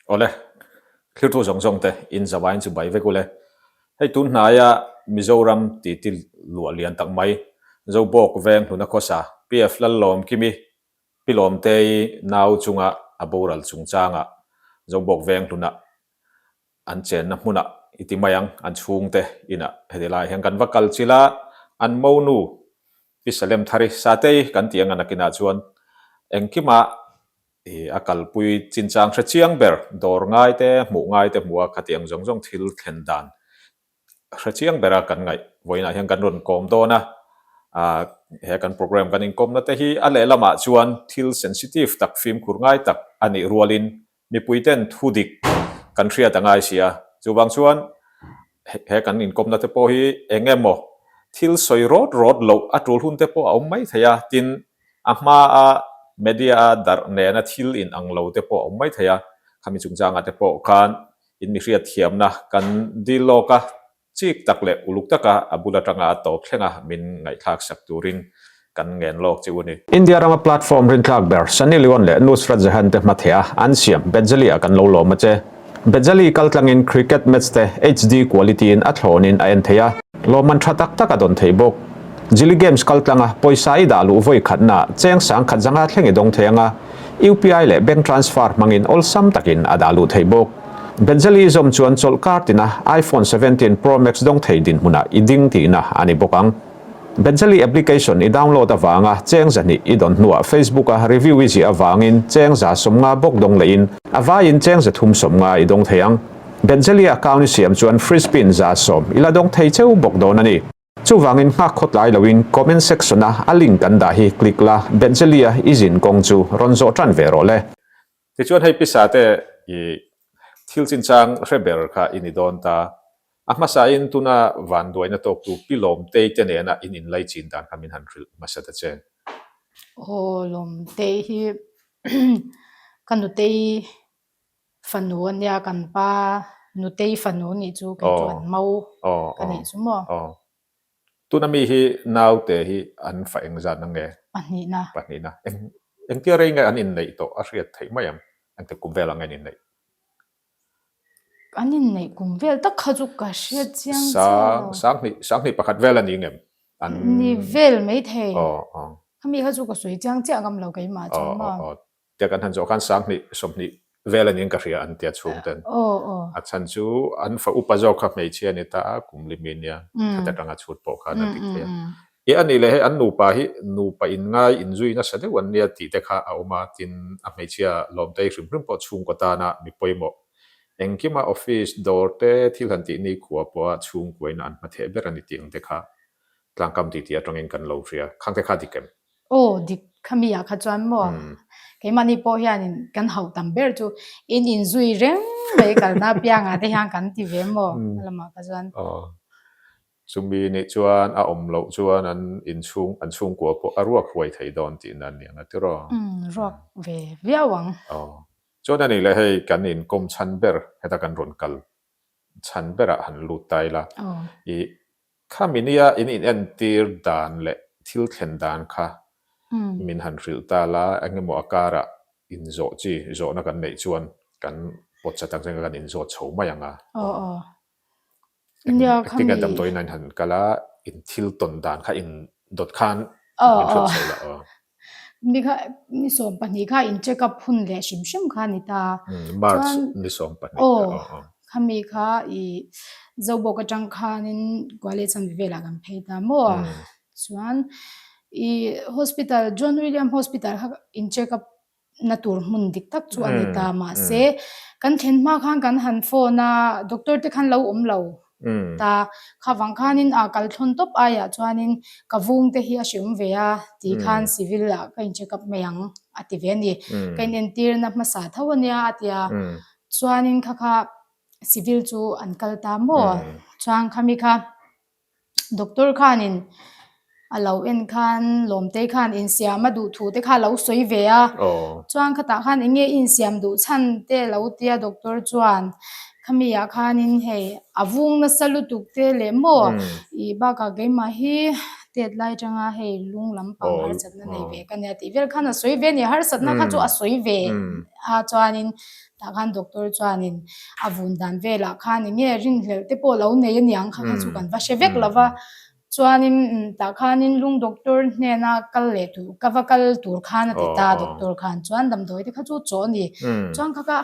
Awle, thlirtu zawng zawng te in zavaiin chu bai vek ule. Hei tun hnaia Mizoram titi luah lian tak mai, Zobawk veng hluna khawsa PF Lallawmkimi Pi Lawmtei nau chunga a boral chungchangah Zobawk veng hluna an chenna hmunah i ti mai ang, an chhungte inah heti laiah hian kan va kal chilh a, an monu Pi Salem Thari Satei kan tih ang a nakinah chuan engkimah i a kalpui chinchang hre chiang ber dawr ngai te hmuh ngai te hmuh a khatiang zawng zawng thil thlen dan hre chiang bera kan ngaih vawiinah hian kan rawn kawm dawn a, ah he kan program kan inkawmna te hi a lehlamah chuan thil sensitive tak fimkhur ngai tak a nih rualin mipui ten thu dik kan hriat a ngai si a, chuvang chuan he kan inkawmna te pawh hi eng emaw thil sawi rawt rawt loh a tul hun te pawh a awm mai thei a, tin a hmaa media a darh nena thil in ang lo te pawh a awm mai thei a, khami chungchangah te pawh khan in mi hriatthiamna kan dil lawk a, chik tak leh uluk taka a bul atanga a tawp thleng a min ngaihthlak sak turin kan ngen lawk chu a ni. India rama platform rintlak ber Sunny Leone leh Nusrat Jahan te hmatheh a an siam Bejali ah kan lo lawm a che. Bejali kaltlangin cricket match te HD quality in a thlawnin a en thei a, lawmman tha tak tak a dawn thei bawk. Jili Games kaltlanga pawisa i dah luh vawi khatna cheng sang khat zanga thleng i dawng thei ang a, UPI leh bank transfer hmangin awlsam takin a dah luh theih bawk. Bejali zawm chuan chawlh kar tina iPhone 17 Pro Max dawng thei dinhmunah i ding tihna a ni bawk ang. Bejali application i download avanga cheng zahnih i dawn hnuah Facebook-a review i ziah avangin cheng za 50 bawk dawng lehin a vaiin cheng 350 i dawng thei ang. Bejali account i siam chuan free spin 110 i la dawng thei cheu bawk dawn a ni. Chuvangin nghak khawt lai loin comment section-a a link kan dah hi click la, Bejali-a i zin kawng chu rawn zawh tan ve rawh le. Tichuan hei pisa te i thil chinchang hre ber kha i ni dawn ta. A hmasain tuna vanduaina tawktu Pi Lawmtei te nena in inlai chin dan kha min han hrilh hmasa ta che. Aw Lawmtei hi ka nutei fanu a nia, kan pa nutei fanu nih chu kei chu an mau ka nih chu maw. Tuna mi hi naute hi an fa engzat na nge? Pahnihna. Pahnihna. Eng engtia rei nge an inneih tawh a hriat theih mai ang? Engtik kum velah nge an inneih? An inneih kum vel tak kha chu ka hriat chiang chiah lo. Sang sanghnih sanghnih pakhat vel a ni ngem? An Ni vel mai thei. Aw aw. Khami kha chu ka sawi chiang chiah ngam lo keimah chuan maw? Aw aw. Tia kan han zawh khan 20 20 vel a niin ka hria an tia chhung ten. A chhan chu an fa upa zawk kha hmeichhia a ni ta a, kum limi nia khat atanga chhut pawh khan a dik thei a. I a nih leh hei an nupa hi nupa inngai inzui nasa deuh an nia tih te kha a awm a, tin a hmeichhia lawmtei hrim hrim pawh chhungkaw tana mi pawimawh engkima office dawr te thil han tih nikhua pawha chhungkuaina an hmatheh ber a ni tih ang te kha tlangkam titi atangin kan lo hria. Khang te kha dik em? Aw dik khami ah kha chuan maw keimahni pawh hianin kan hauh tam ber chu in inzui reng mai kalna apiangah te hian kan ti ve maw a lamah kha chuan. Aw chumi nih chuan a awm loh chuan an inchhung an chhungkua pawh a ruak huai thei dawn tihna a ni ang a tiraw? Umm ruak ve viau ang. Aw chuan a nih leh hei kan inkawm chhan ber heta kan rawn kal chhan berah han lut ta ila i Khami nia in inentir dan leh thil thlen dan kha min han hrilh ta la, eng emaw a karah inzawh chi zawhna kan neih chuan kan pawt chat ang zenga kan inzawt chho mai ang a. Engtinge damdawiin a in han kal a, in thil tawn dan kha in dawt khan min hrilh chho la aw. Ni kha ni 12 kha in check up hun leh hrim hrim kha a ni ta. March ni 12 aw khami kha i Zobawk atang khanin Gwalior chanve velah kan phei ta maw chuan i hospital John William Hospital kha in check up na tur hmun dik tak chu a ni ta mahse kan thlen hma khan kan han phone a doctor te khan lo awm lo ta kha vang khanin a kal thlawn tawp aiah chuanin ka vung te hi a hre awm ve a ti khan civil ah ka in check up mai ang a ti ve a ni ka in entir na hmasa tho a nia a tia chuanin kha kha civil chu an kal ta maw chuan khami kha Doctor khanin a lo en khan Lawmtei khan insiam a duh thu te kha a lo sawi ve a, chuan khatah khan eng nge i insiam duh chhan te a lo ti a doctor chuan khami ah khanin hei a vung nasa lutuk te leh maw ih bakah keimah hi. Tet lai atanga hei lung lampang harsatna nei ve ka nia tih vel khan a sawi ve a ni. Harsatna kha chu a sawi ve a chuanin tah khan doctor chuanin a vun dan velah khan eng nge rinhlelh te pawh lo nei a niang kha kha chu kan va hre vek lo va. Chuanin tah khanin lung doctor hnena kal leh tur ka va kal tur khan a ti ta doctor khan chuan damdawi te kha chu chaw a ni. Chuan kha kha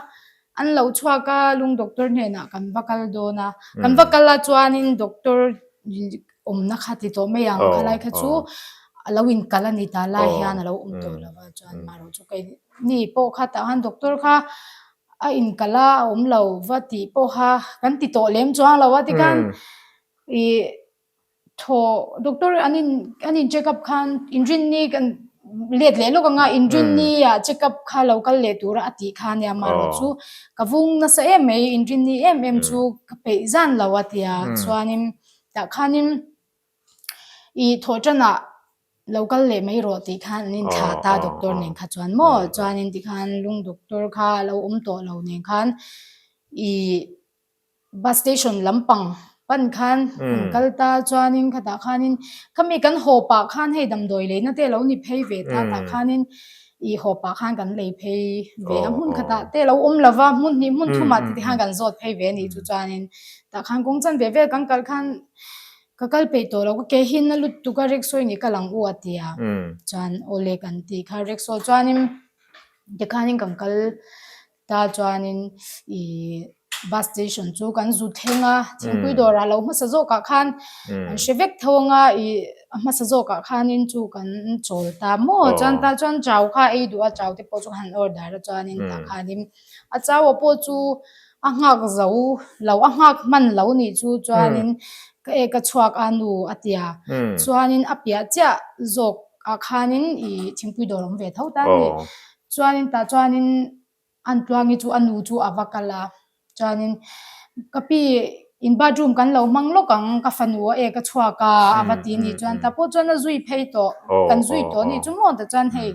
An lo chhuak a, lung doctor hnenah kan va kal dawn a. Kan va kal a chuanin doctor awmna kha ti tawh mai ang, khalai kha chu a lo inkal a ni ta lai hian a lo awm tawh lo va, chuan marawh chu kei ni pawh kha tah khan doctor kha a inkal a, a awm lo va tih pawh kha kan ti tawh lem chuang lo a tikhan ih Thaw doctor an in an in check up khan inrinni kan let leh lawk anga inrinni ah check up kha lo kal leh tura a tih kha ania marawh chu ka vung nasa em mai inrinni em em chu ka peih zan lo a tia chuanin tah khanin ih thawh tanah lo kal leh mai rawh tih khan an inthlah ta doctor nen kha chuan maw chuanin tikhan lung doctor kha a lo awm tawh lo nen khan ih. Bus station lampang pan khan kan kal ta chuanin khatah khanin khami kan haw pah khan hei damdawi leina te alo ni phei ve ta tah khanin ih haw pah khan kan lei phei ve a hmun khatah te alo awm lova hmun hnih hmun thumah te khan kan zawt phei ve a nih chu chuanin tah khan kawng chan ve vel kan kal khan ka kal peih tawh lo ka ke hi na lut tuk a rickshaw in i kal ang u a ti a chuan awle kan tih kha rickshaw chuanin tikhanin kan kal Ta chuanin ih bus station chu kan zu thleng a, thingpui dawrah lo hmasa zawkah khan an hre vek tho anga ih a hmasa zawkah khanin chu kan chawl ta maw chuan ta chuan chau kha ei duh a chau te pawh chu han order a chuanin tah khanin a chau a pawh chu a nghak zo lo a nghak hman lo nih chu chuanin ka e ka chhuak a nu a tia chuanin a piah chiah zawk ah khanin ih thingpui dawr awm ve tho ta a ni. Chuanin tah chuanin an tluangi chu a nu chu a va kal a, chuanin ka pi in bathroom kan lo hmang lawk ang ka fanu a ek a chhuak a a va ti ni chuan tah pawh chuan a zui phei tawh kan zui tawh ni chu maw tah chuan hei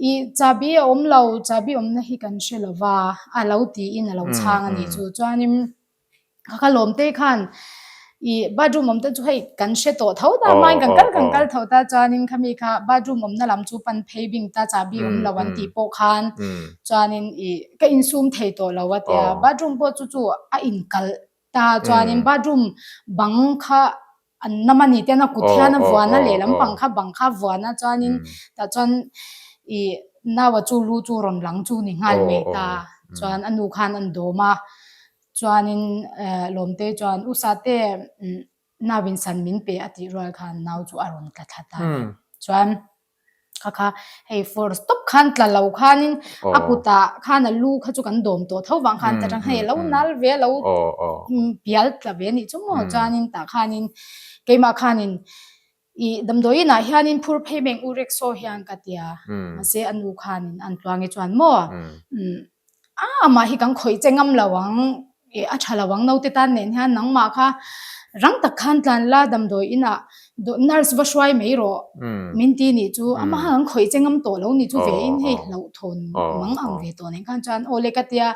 ih chahbi a awm lo chahbi awmna hi kan hre lo va a lo tiin a lo chhang a nih chu chuanin. Ka lawm te khan i bathroom awm te chu hei kan hre tawh tho ta hmain kan kal kan kal tho ta chuanin khami kha bathroom awmna lam chu pan phei bing ta chahbi awm lo an tih pawh khan chuanin i ka insum thei tawh lo a tia bathroom pawh chu chu a inkalh ta chuanin bathroom bang kha an nam a ni te a kut hian a vuan a lehlam pang kha bang kha a vuan a chuanin tah chuan i naua chu lu chu rawn lang chu ni nghal mai ta chuan a nu khan an dawm a. Chuanin Lawmtei chuan U Sate nau in san min pe a tih rual khan nau chu a rawn tla thla ta a ni. Chuan kha kha hei force tawp khan tla lo khanin a kutah khan a lu kha chu kan dawm tawh tho vang khan ta tang hei a lo nal ve a lo pial tla ve a nih chu maw chuanin tah khanin keimah khanin Ih damdawiin ah hianin phur phei meng u rickshaw hian ka ti a, mahse a nu khanin an tluangi chuan maw a amah hi kan khawih che ngam lo ang, ih a tha lo ang naute tan nen hian nangmah kha rang tak khan tlan la damdawiin ah nurse va hruai mai rawh min ti nih chu amah kha kan khawih che ngam tawh lo nih chu ve in hei hlauhthawn mang ang ve tawh nen khan chuan aw le ka tia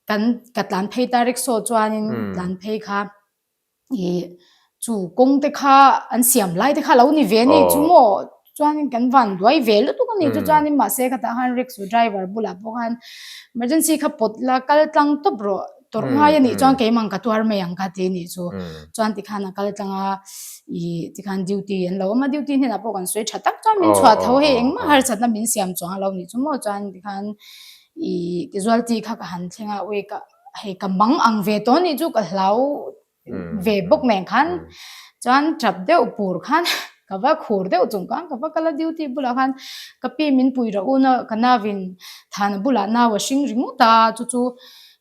kan ka tlan phei ta rickshaw chuanin tlan phei kha. Ih chu kawng te kha an siam lai te kha lo ni ve ni chu maw chuanin kan van duai ve lutuk a ni chu chuanin mahse khatah khan rickshaw driver bulah pawh khan emergency kha pawt la kal tlang tawp rawh tawrh ngai a nih chuan keimah ka tuar mai ang kha ti a nih chu chuan tikhan a kal tlang a ih tikhan duty an lo awm a duty hnenah pawh kan sawi tha tak chuan min chhuah tho hei engmah harsatna min siam chuang a lo nih chu maw chuan tikhan ih casualty kha ka han thleng a ui ka. Hei ka mang ang ve tawh anih chu ka hlau ve bawk nen khan chuan tap deuh pur khan ka va khur deuh chung khan ka va kal a duty bulah khan ka pi min pui rawh u na ka nauin thana bulah nau a hring ringawt a chu chu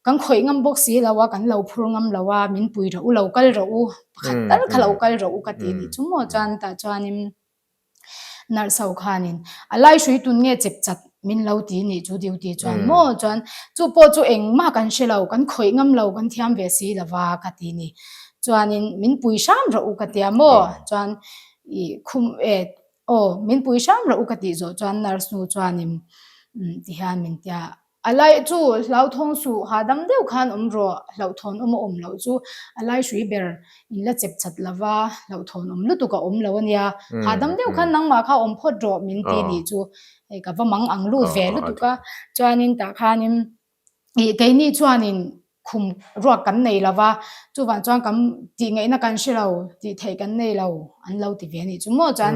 kan khawih ngam bawk si lo a kan lo phur ngam lo a min pui rawh u lo kal rawh u pakhat tal kha lo kal rawh u ka ti anih chu maw chuan tah chuanin. Nurse ho khanin a lai hrui tun nge chep chat min lo ti nih chu duty chuan maw chuan chu pawh chu engmah kan hre lo kan khawih ngam lo kan thiam ve si lova ka ti ni chuanin min pui hram rawh u ka tia maw chuan ih khum e aw min pui hram rawh u ka tih zawh chuan nurse nu chuanin tihian min tia. A lai chu hlauthawng suh hahdam deuh khan awm rawh, hlauhthawn awm a awm loh chu a lai hrui ber in la chep chat lova hlauhthawn awm lutuk a awm lo a nia. Hahdam deuh khan nangmah kha awm phawt rawh min ti nih chu hei ka va mang ang lut ve lutuk a. Chuanin tah khanin ih keini chuanin khum ruak kan nei lo va, chuvang chuan kan tih ngaihna kan hre lo, tih theih kan nei lo an lo ti ve a nih chu maw chuan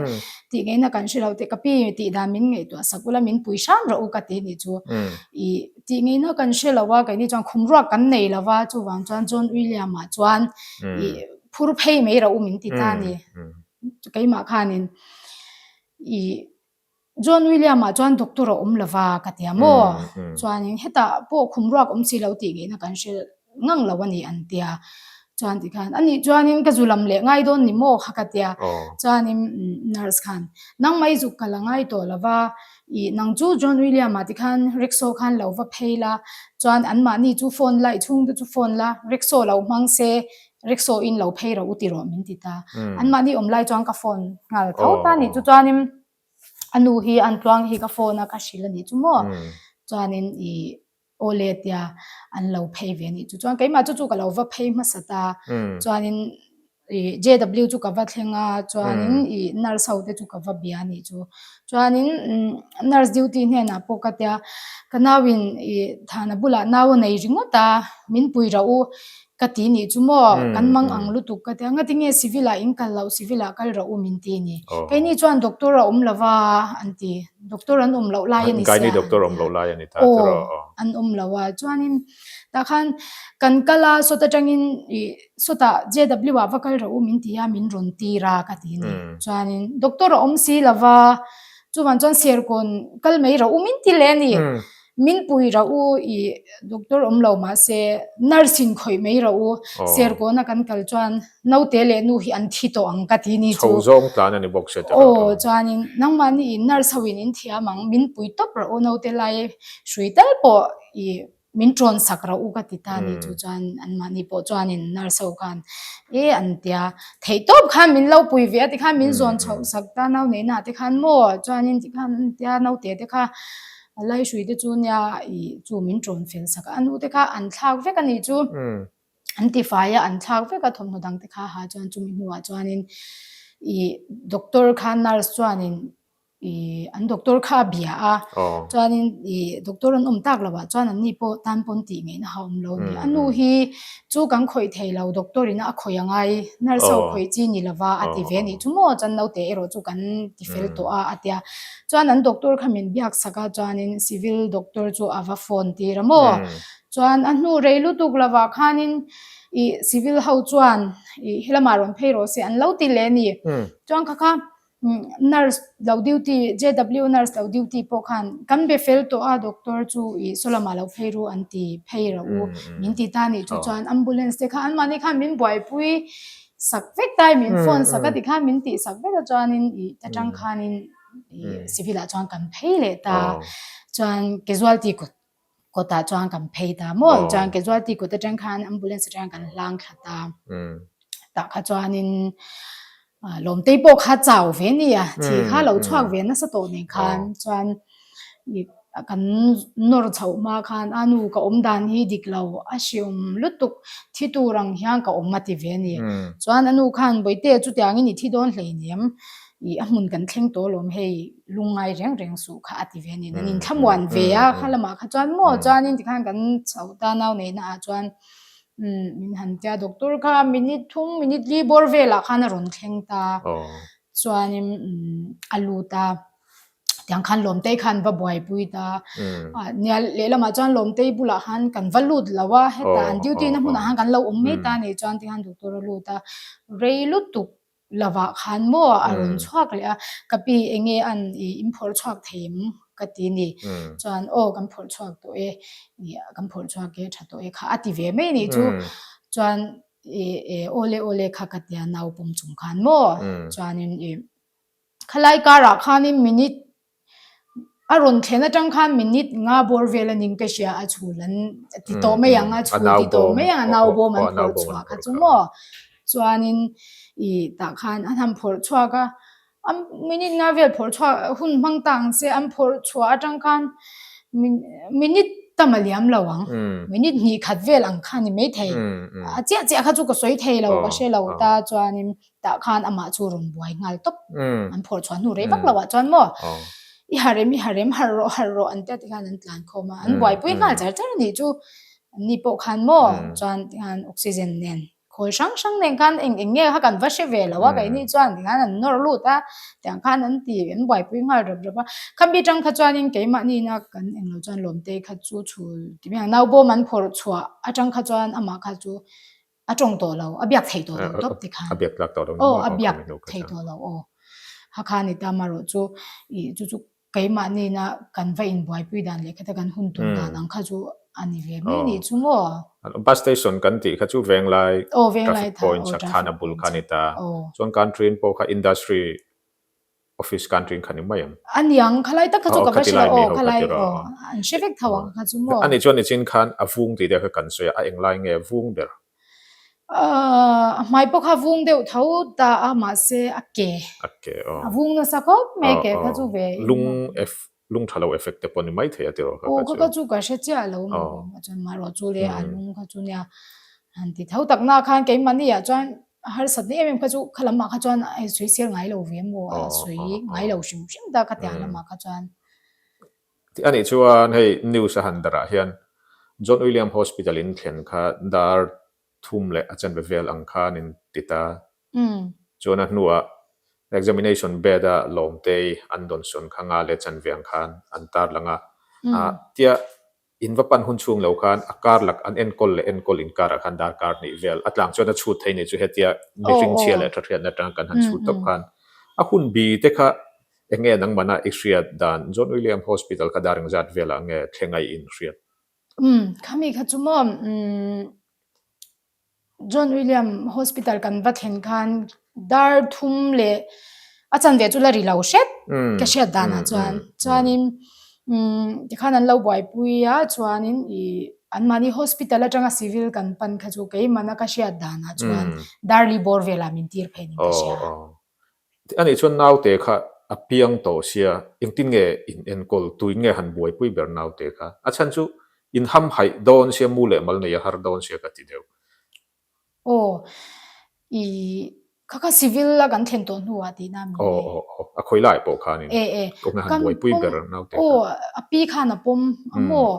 tih ngaihna kan hre lo tih ka pi tih dan min ngaihtuah sak ula min pui hram rawh u ka ti a nih chu. Ih tih ngaihna kan hre lo a, keini chuan khum ruak kan nei lo va, chuvang chuan John William-a chuan ih phur phei mai rawh u min ti ta a ni. Keimah khanin ih John William-ah chuan doctor a awm lova ka ti a maw? Chuanin hetah pawh khum ruak awm si lo tih ngaihna kan hre ngang lo a ni an ti a. Chuan tikhan a nih chuanin ka zu lam leh ngai dawn ni maw kha ka ti a. Chuanin nurse khan nangmah i zuk ka la ngai tawh lova, ih nang chu John William-ah tikhan rickshaw khan lo va phei la, chuan anmahni chu phone la i chhungte chu phone la, rickshaw lo hmang se, rickshaw in lo phei rawh u ti rawh min ti ta. Anmahni awm lai chuan ka phone nghal tho ta a nih chu chuanin a nu hi an tluang hi ka phone a ka hrilh a nih chu maw chuanin ih awle tia an lo phei ve a nih chu chuan keimah chu chu ka lo va phei hmasa ta chuanin ih JW chu ka va thleng a chuanin ih nurse ho te chu ka va bia a nih chu chuanin nurse duty hnenah pawh ka tia ka nau in ih thana bulah nau a nei ringawt a min pui rauh u Ka ti nih chu maw, kan mang ang lutuk ka ti a, ngati nge civil ah in kal loh, civil ah kal rawh u min ti ni. Keini chuan doctor a awm lova an ti, doctor an awm loh lai a ni sia an ti a, aw an awm lo a, chuanin tah khan kan kal a sawt atangin ih sawtah JW ah va kal rawh u min ti a, min rawn tir a ka ti ni. Chuanin doctor a awm si lova, chuvang chuan serkawn kal mai rawh u min ti leh a ni. Min pui rauh u i doctor awm lo mahse nurse in khawih mai rauh u Serkawna kan kal chuan naute leh nu hi an thi tawh ang ka ti ni chu. Chho zawng tlan a ni bawk se tiraw. Aw chuanin nangmahni in nurse ho in in thiam ang min pui tawp rauh u naute lai hrui tal pawh i min tawn sak rauh u ka ti ta ni chu chuan anmahni pawh chuanin nurse ho khan e an tia theih tawp khan min lo pui ve a tikhan min zawn chhoh sak ta nau neihna ah te khan maw chuanin tikhan an tia naute te kha A laihrui te chu nia ih chu min ṭawn fel sak a, a nu te kha an thlak vek a nih chu. An tifai a, an thlak vek a thawmhnaw dang te kha ha chuan chumi hnuah chuanin ih doctor kha nurse chuanin ih an doctor kha a bia a, chuanin ih doctor an awm tak loh ah chuan an ni pawh tan pawn tih ngaihna ha awm lo a ni. A nu hi chu kan khawih thei lo doctor in a khawih a ngai, nurse ho khawih chi ni lova a ti ve a nih chu maw chuan naute erawh chu kan ti fel tawh a a tia. Chuan an doctor kha min biak sak a chuanin civil doctor chu a va phone tir a maw? Chuan a hnu rei lutuk lovah khanin ih civil ho chuan ih helamah rawn phei rawh se an lo ti leh a ni. Chuan kha kha nurse lo duty JW nurse lo duty pawh khan kan be fel tawh a doctor chu ih saw lamah lo phei ru an ti phei rawh u min ti ta a nih chu chuan ambulance te kha anmahni khan min buaipui sak vek ta min phone sak a tikhan min tih sak vek a chuanin ih ta tang khanin ih civil ah chuan kan phei leh ta chuan casualty kawt kawtah chuan kan phei ta maw chuan casualty kawt atang khan ambulance atang kan hlang thla ta tah kha chuanin lawmtei pawh kha chau ve a ni a thi kha lo chhuak ve nasa tawh nen khan chuan ih kan nawr chhoh hma khan a nu ka awm dan hi dik lo a hriawm lutuk thi tur ang hian ka awm a ti ve a ni. Chuan a nu khan Bawihte chutiangin i thi dawn hleinem ih a hmun kan thleng tawh alawm hei lungngai reng reng suh kha a ti ve a ni. Nan inthlamuan ve a kha lamah kha chuan maw chuanin tikhan kan chhoh ta nau neihna ah chuan umm min han tia doctor kha minute thum minute li bawr velah khan a rawn thleng ta chuanin umm a lut a. Tiang khan Lawmtei khan va buaipui ta. Nia lehlamah chuan Lawmtei bulah khan kan va lut lo a, hetah an duty na hmunah khan kan lo awm mai ta a nih chuan tikhan doctor a lut a, rei lutuk lovah khan maw a rawn chhuak leh a, ka pi enge an ih in phawrh chhuak thei em ka ti a ni. Chuan aw kan phawrh chhuak tawh e, ih kan phawrh chhuak e tha tawh e kha a ti ve mai a nih chu. Chuan ih awle awle kha ka tia nau pawm chung khan maw chuanin ih. Khalai karah khanin minute a rawn thlen atang khan minute nga bawr vel a ning ka hria a chhul an ti tawh mai ang a chhul ti tawh mai ang a nau bawm an phawrh chhuah kha chu maw chuanin ih tah khan an han phawrh chhuak a a minute nga vel phawrh chhuak hun hmang ta ang che an phawrh chhuah atang khan minute. tam a liam lo ang. Minute hnih khat vel ang kha ni maithei. A chiah chiah kha chu ka sawi thei lo, ka hre lo ta chuanin tah khan amah chu rawn buai nghal tawp. An phawrh chhuah hnu rei vak lo ah chuan maw i harem i harem harh rawh harh rawh an tia tikhan an tlan khawm a, an buaipui nghal char char a nih chu. Anni pawh khan maw chuan tikhan oxygen nen Khawi hrang hrang nen khan eng eng nge kha kan va hre ve lo a, keini chuan tikhan an nawr lut a, tiang khan an ti an buaipui nghal rap rap a. Khami tang kha chuanin keimahni na kan eng lo chuan Lawmtei kha chu chhul ti mai ang, naubawm an phawrh chhuah atang kha chuan amah kha chu a tawng tawh lo, a biak thei tawh lo tawp tikhan. A biak tlak tawh lo Aw, a biak thei tawh lo aw. Hakha ni ta marawh chu ih chu chu Keimahni na kan va inbuaipui dan leh khata kan hun tum dan ang kha chu a ni ve mai nih chu maw? Bus station kan tih kha chu Venglai traffic point chhak khan a bul kha a ni ta. Chuan kan train pawh kha industry office kan train kha ni mai ang. A niang, khalai tak kha chu ka va hre lo aw, khalai aw, an hre vek tho ang kha chu maw? Ani chuan nichin khan a vung tih te kha kan sawi a, a englai nge vung ber? A hmai pawh kha vung deuh tho ta a mahse a ke A ke aw. A vung nasa khawp mai ke kha chu ve Lung eff lung tha lo effect te pawh ni mai thei a tiraw kha kha chu. Aw kha kha chu ka hre chiah lo maw chuan marawh chu le a lung kha chu nia han ti tho tak na khan keimahni ah chuan harsatna em em kha chu kha lamah kha chuan a sawisel ngai lo ve maw a sawi ngai lo hrim hrim ta khatiang lamah kha chuan. Tih anih chuan hei news a han darh ah hian John William Hospital in thlen kha dar thum leh a chanve vel ang khan in ti ta. Chuan a hnuah examination bed a Lawmtei an dawnsawn kha nga leh chanve ang khan an tarlang a. Tia in va pan hun chhung lo khan a kar lak an enkawl leh enkawl inkarah khan dar kar hnih vel a tlang chuan a chhut thei ni chu hetia mihring chhia leh tha hriatna atanga kan han chhut tawp khan a hun bi te kha Enge nangmana i hriat dan John William Hospital kha dar engzat velah nge thleng a i inhriat? Umm, khami kha chu maw umm John William Hospital kan va thlen khan dar thum leh a chanve chu la ri lo hret ka hriat danah chuan. Chuanin umm tikhan an lo buaipui a chuanin ih anmahni hospital atanga civil kan pan kha chu keimahna ka hriat danah chuan dar li bawr velah min tir phei niin ka hria. Anih chuan naute kha a piang tawh sia, engtin nge in enkawl, tuin nge han buaipui ber naute kha? A chhan chu in hamhaih dawn sia, mu leh mal nei a har dawn sia ka ti deuh. Aw, i kha kha civil a kan thlen tawh hnuah tihna mi nge? Aw, aw, aw, a khawi laiah pawh khanin E, e, kawng nge han buaipui ber naute kha? Aw, a pi khan a pawm a maw?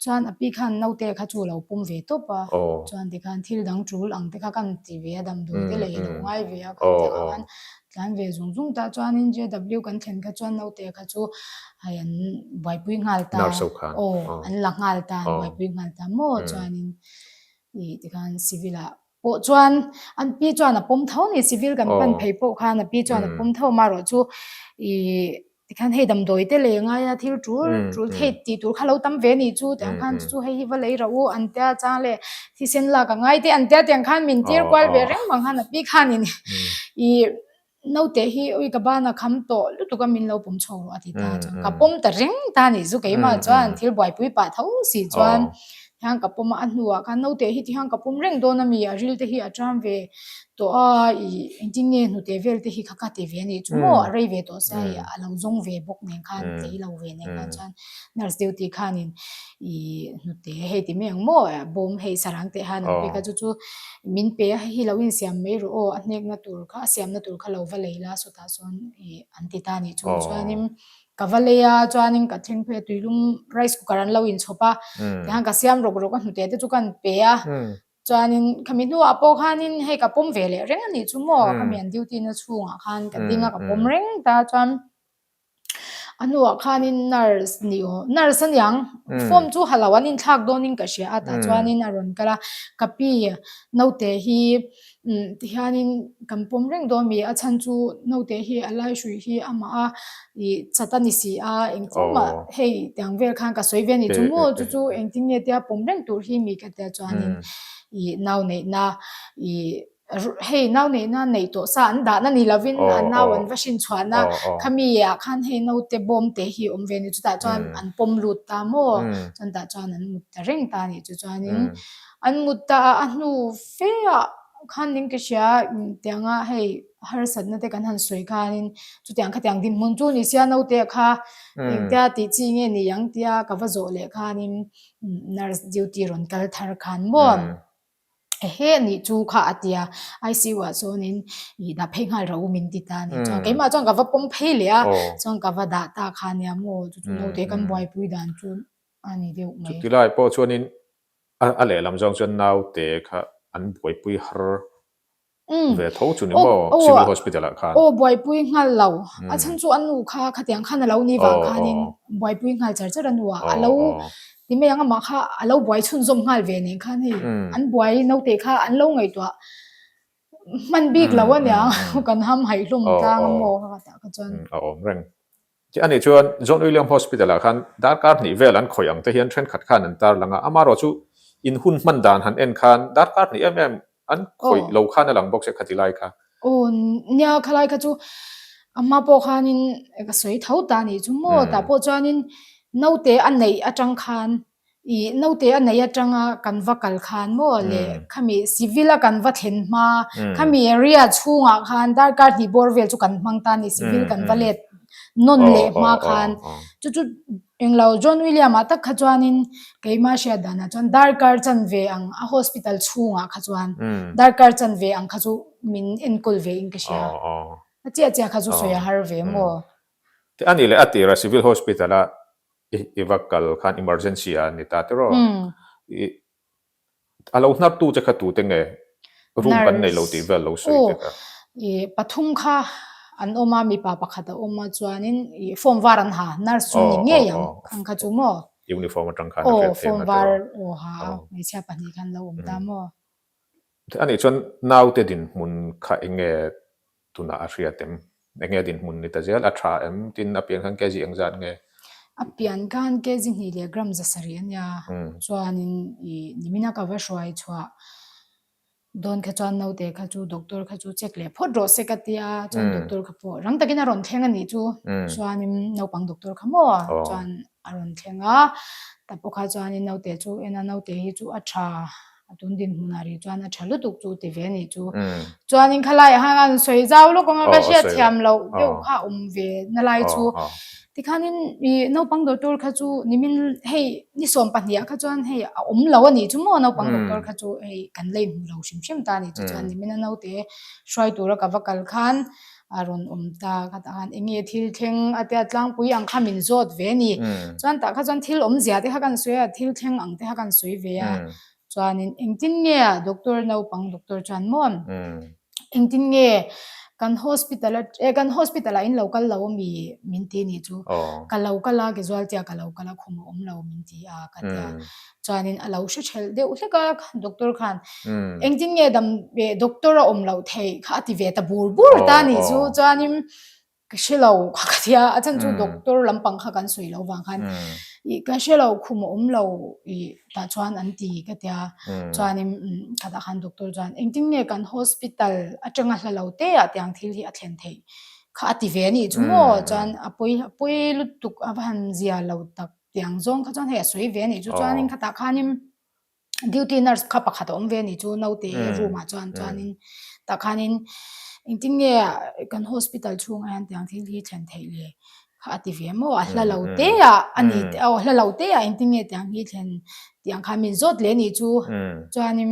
Chuan a pi khan naute kha chu a lo pawm ve tawp a, chuan tikhan thil dang tul ang te kha kan ti ve a, damdawi te lei a lo ngai ve a, kha ti ah khan tlan ve zung zung ta chuanin JW kan thlen kha chuan naute kha chu hei an buaipui nghal ta, aw an la nghal ta, an buaipui nghal ta maw chuanin ih tikhan civil ah pawh chuan an pi chuan a pawm tho a ni, civil kan pan phei pawh khan a pi chuan a pawm tho a, amaherawhchu chu ih Tikhan hei damdawi te lei ngai a, thil tul tul thei tih tur kha lo tam ve nih chu tiang khan chu chu hei hi va lei rauh u an tia chang leh thisen lak a ngai te an tia tiang khan min tir kual ve reng vang khan a pi khanin ih naute hi ui ka ban a kham tawh lutuk a min lo pawm chho rawh a ti ta chuan ka pawm ta reng ta nih chu keimah chuan thil buaipui pah tho si chuan Tihian ka pawm a, a hnuah khan naute hi tihian ka pawm reng dawn a mi, a ril te hi a ṭam ve tawh a, ih engtin nge hnute vel te hi kha ka ti ve a nih chu maw, a rei ve tawh sia ih a lo zawng ve bawk nen khan, tlei lo ve nen khan chuan nurse deuh tih khanin ih hnute hei ti mai ang maw, bawm hei sarang teh han an pek a chu chu min pe a, hei hi lo insiam mai rawh aw, a hnekna tur kha a siamna tur kha lo va lei la sawtah sawn ih an ti ta a nih chu chuanin Ka va lei a, chuanin ka thleng phei a, tuilum rice cooker an lo inchhawp a, tihian ka siam rawk rawk a, hnute te chu ka han pe a, chuanin khami hnuah pawh khanin hei ka pawm ve leh reng a nih chu maw, khami an duty na chhungah khan ka ding a, ka pawm reng ta chuan a hnuah khanin nurse ni aw, nurse a niang, form chu ha lo an inthlak dawnin ka hria a, tah chuanin a rawn kal a, ka pi naute hi Umm tihianin kan pawm reng dawn mi a chhan chu naute hi a lai hrui hi amah a ih chat a ni si a engtin mah hei tiang vel khan ka sawi ve a ni chu maw chu chu engtin nge tia pawm reng tur hi mi ka tia chuanin ih nau neihna ih hei nau neihna neih tawh sa an dahna ni lovin a nau an va hrin chhuahna khami ah khan hei naute bawm te hi awm ve a ni chutah chuan an pawm lut ta maw chuan tah chuan an mut ta reng ta a nih chu chuanin An mut ta a, a hnu fe ah khan ning ka hria tianga hei Harsatna te kan han sawi khanin chutiang khatiang dinhmun chu ni sia naute kha engtia tih chi nge ni ang tia ka va zawh leh khanin nurse duty rawn kal thar khan maw ehe nih chu kha a tia ICU ah chuanin ih dah phei nghal ro min ti ta a ni chuan keimah chuan ka va pawm phei leh a chuan ka va dah ta kha nia maw chu chu naute kan buaipui dan chu a ni deuh mai. Chuti lai pawh chuanin a lehlam zawng chuan naute kha an buaipui har ve tho chu ni maw Civil Hospital ah khan? Aw buaipui nghal lo. A chhan chu a nu kha khatiang khan a lo ni vang khanin buaipui nghal char char a nu a. A lo ti mai ang amah kha a lo buai chhunzawm nghal ve nen khan hei an buai naute kha an lo ngaihtuah hman bik lo ania kan ham haih hlawm tlang a maw kha tah kha chuan. A awm reng. Chi anih chuan John William Hospital ah khan darkar hnih vel an khawih ang te hian thenkhat khan an tarlang a, amarawh chu in hun hman dan han en khan darkar hnih em em an khawih lo khan a lang bawk se khati lai kha. Aw nia khalai kha chu a hma pawh khanin ka sawi tho ta nih chu maw tah pawh chuanin naute a neih atang khan Ih naute a nei atanga kan va kal khan maw le khami civil a kan va thlen hma khami area chhungah khan darkar hnih bawr vel chu kan hmang ta a ni civil kan va let nawn leh hma khan chu chu englo John William ah tak kha chuanin keimah hriat danah chuan darkar chanve ang a hospital chhungah kha chuan darkar chanve ang kha chu min enkawl ve in ka hria a chiah chiah kha chu sawi a har ve maw. A nih leh a tirah civil hospital a I va kal khan emergency ah ni ta tiraw? I a lo hnar tu che kha tu te nge? Room kan nei lo tih vel lo sawi te kha. I pathum kha an awm a, mipa pakhat a awm a chuanin i form var an ha, nurse chu ni ngei ang ang kha chu maw? Uniform atang khan a hriat theih ang a tiraw? Aw form var aw ha a, hmeichhia pahnih khan lo awm ta maw? Anih chuan naute dinhmun kha eng nge tunah a hriat em? Eng nge dinhmun ni ta zel? A tha em? Tin a pian khan kg eng zat nge? A pian khan kg hnih leh gram za sarih a nia. Chuanin ih nimina ka va hruai chhuah dawn kha chuan naute kha chu doctor kha chu check leh phawt rawh se ka tia chuan doctor kha pawh rang takin a rawn thleng a nih chu. Chuanin naupang doctor kha maw chuan a rawn thleng a, ta pawh kha chuanin naute chu en a naute hi chu a tha. A tun dinhmunah rih chuan a tha lutuk chu ti ve anih chu. Chuanin khalaiah khan an sawi zau lawk ang a, ka hriat thiam loh deuh kha a awm ve na lai chu. Tikhanin ih naupang doctor kha chu nimin hei ni 12 ah kha chuan hei a awm lo anih chu maw naupang doctor kha chu hei kan la inhmu lo hrim hrim ta anih chu. Chuan nimin a naute hruai tura ka va kal khan a rawn awm ta kha tah khan eng nge thil thleng a tia tlangpui ang kha min zawt ve a ni. Chuan tah kha chuan thil awmzia te kha kan sawi a, thil thleng ang te kha kan sawi ve a. Chuanin engtin nge a doctor naupang doctor chuan maw engtin nge kan hospital a eh kan hospital ah in lo kal lo ami min ti nih chu. Ka lo kal a casualty ah ka lo kal a khum a awm lo min ti a ka tia. Chuanin a lo hre thelh deuh hlek a doctor khan engtin nge dam eh doctor a awm loh theih kha a ti ve ta bur bur ta nih chu chuanin ka hre lo kha ka tia a chhan chu doctor lampang kha kan sawi loh vang khan ih ka hre lo khum a awm lo ih tah chuan an ti ka tia chuanin khatah khan doctor chuan engtin nge kan hospital atanga hla lo te ah tiang thil hi a thlen theih kha a ti ve anih chu maw chuan a pawi a pawi lutuk a va han zia lo tak. Tiang zawng kha chuan hei a sawi ve a nih chu chuanin khatah khanin duty nurse kha pakhat a awm ve a nih chu naute room ah chuan chuanin tah khanin engtin nge kan hospital chhungah hian tiang thil hi thlen theih le kha a ti ve maw a hla lo te ah a ni aw hla lo te ah engtin nge tiang hi thlen tiang khan min zawt leh a nih chu chuanin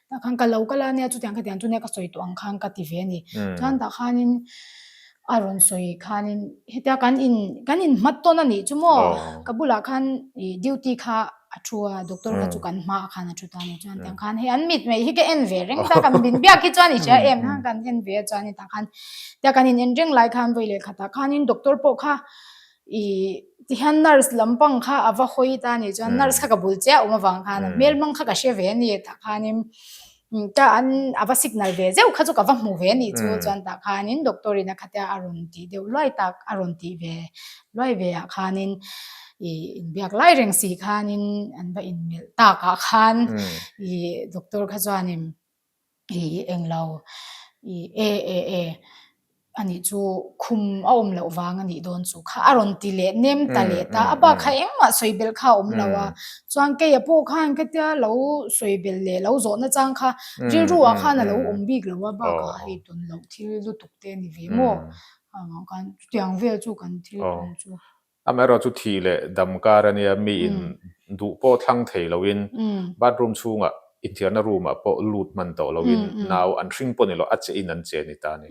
tah khan ka lo kal a nia chutiang khatiang chu nia ka sawi tawh ang khan ka ti ve a ni chuan tah khanin A rawn sawi khanin hetia kan in kan in hmat tawn a nih chu maw ka bulah khan ih duty kha a thu a doctor kha chu kan hmaah khan a thu ta a ni chuan tiang khan hei an mit mai hi ka en ve reng ta kan min biak hi chuan i hria em khan kan en ve a chuan tah khan tia kan in en reng lai khan vawi leh khatah khanin doctor pawh kha ih tihian nurse lampang kha a va hawi ta a nih chuan nurse kha ka bul chiah a awm avang khan a hmel hmang kha ka hre ve a ni tah khanin Ka an a va signal ve zeuh kha chu ka va hmu ve anih chu chuan tah khanin doctor in a khatia a rawn tih deuh luai tak a rawn tih ve luai ve ah khanin ih inbiak lai reng si khanin an va inmelh tak ah khan ih doctor kha chuanin ih englo ih e e e. Anih chu khum a awm loh vang anih dawn chu kha a rawn ti leh nem ta leh ta a bak kha engmah sawi belh kha a awm lo a chuan keia pawh khan khatia lo sawi belh leh lo zawhna chang kha rilru ah khan a lo awm bik lo a bakah hei tawn loh thil lutuk te a ni ve maw khan chutiang vel chu kan thil tum chu. Amaherawh chu thih leh dam kar a nia, mi in duh pawh thlang thei loin bathroom chhungah inthiarna room ah pawh lut hman tawh loin nau an hring pawh ni lo, a che in an che ni ta a ni.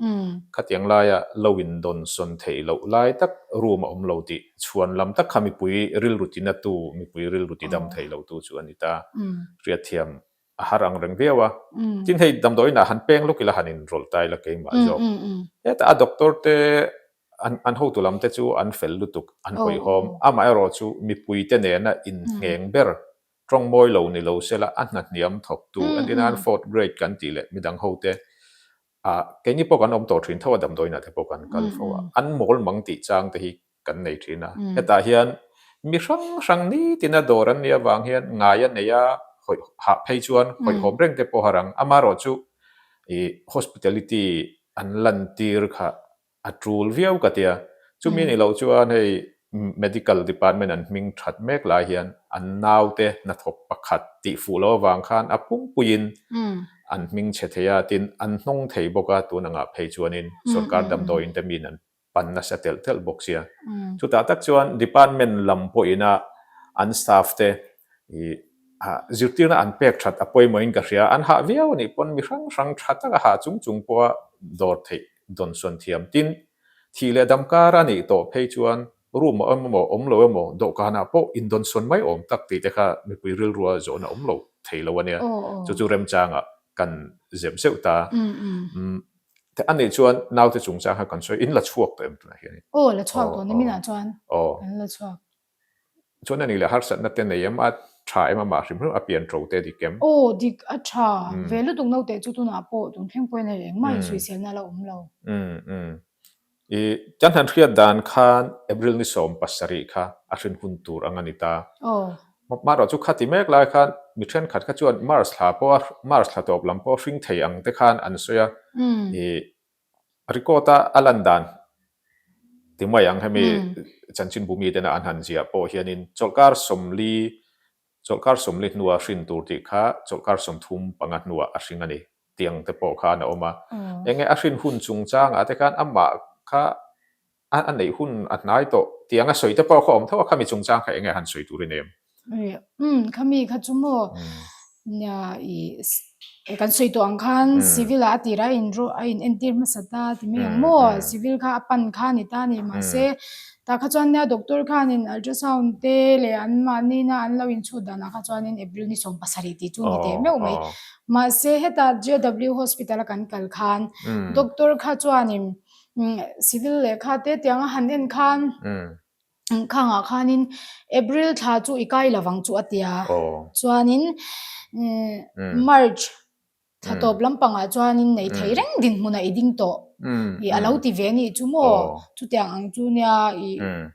Khatiang laia lo in dawn sawn theih loh lai tak room a awm lo tih chhuan lam tak kha mipui rilru ti natu, mipui rilru ti dam thei lotu chu a ni ta. Hriatthiam a har ang reng viau a. Tin hei damdawiin ah han peng lawk ila han inrawlh ta ila keimah zawk. Hetah a doctor te an an hotu lam te chu an fel lutuk, an hawihhawm. Amaherawh chu mipui te nena inngheng ber tawng mawi lo ni lo sela a hna hniam thawktu entir nan fourth grade kan tih leh midang ho te ah keini pawh kan awm tawh thin tho a damdawiin ah te pawh kan kal fo a, an mawl mang tih chang te hi kan nei thin a. Hetah hian mi hrang hrang nitina dawr an nih avang hian ngai a nei a, hawih hah phei chuan hawihhawm reng te pawh har ang. Amaherawh chu ih hospitality an lantir kha A tul viau ka tia. Chumi ni loh chuan hei Medical Department an hming that mek lai hian an naute hnathawk pakhat tih fuh loh avang khan a pumpuiin an hming chhe thei a, tin an hnawng thei bawk a, tun angah phei chuanin sorkar damdawiin te miin an pan nasa telh telh bawk sia. Chutah tak chuan Department lam pawhina an staff te ih zirtirna an pek that a pawimawhin ka hria. An hah viau anih pawn mi hrang hrang tha taka hah chung chung pawha dawr theih dawnsawn thiam. Tin, thih leh dam kar a nih tawh phei chuan room a awm emaw, awm lo emaw, dawhkanah pawh indawnsawn mai awm tak tih te kha mipui rilrua zawhna awm lo thei lo a nia. Chu chu remchangah kan zep zeuh ta. A nih chuan naute chungchang kha kan sawi, in la chhuak tawh em tunah hian? Aw, la chhuak tawh niminah chuan kan la chhuak. Chuan a nih leh harsatna te nei em? A tha em amah hrim hrim a pian ṭo te dik em? Aw, dik a tha. Ve lutuk naute chu tunah pawh tun thleng pawhin hei engmah insuiselna a la awm lo. Umm umm. I kan han hriat dan khan April ni 17 kha a hrin hun tur ang a ni ta. Aw. Marawh chu khati mek lai khan mi thenkhat kha chuan March thla pawh a March thla tawp lam pawh hring thei ang te khan an sawi a. I Record a a lan dan ti mai ang hemi chanchinbu mi tena an han ziah pawh hianin chawlhkar 40 chawlhkar 40 hnua hrin tur tih kha chawlhkar 35 hnuah a hring a ni tiang te pawh khan a awm a. Enge a hrin hun chungchangah te khan amah kha a neih hun a hnai tawh tiang a sawi te pawh kha awm tho a, khami chungchang kha enge han sawi tur i nem? Umm khami kha chu maw nia i kan sawi tawh ang khan civil ah a tir a in a in entir hmasa ta ti mai ang maw civil kha a pan kha a ni ta a ni mahse tah kha chuan nia doctor khanin ultrasound te leh an mahni na an lo inchhut danah kha chuanin April ni 17 tih chu ni teh meuh mai mahse hetah JW hospital a kan kal khan doctor kha chuanin Civil lehkha te tiang a han en khan khangah khanin April thla chu i kai lovang chu a tia chuanin March thla tawp lampangah chuanin nei thei reng dinhmunah i ding tawh i a lo ti ve anih chu maw chutiang ang chu nia i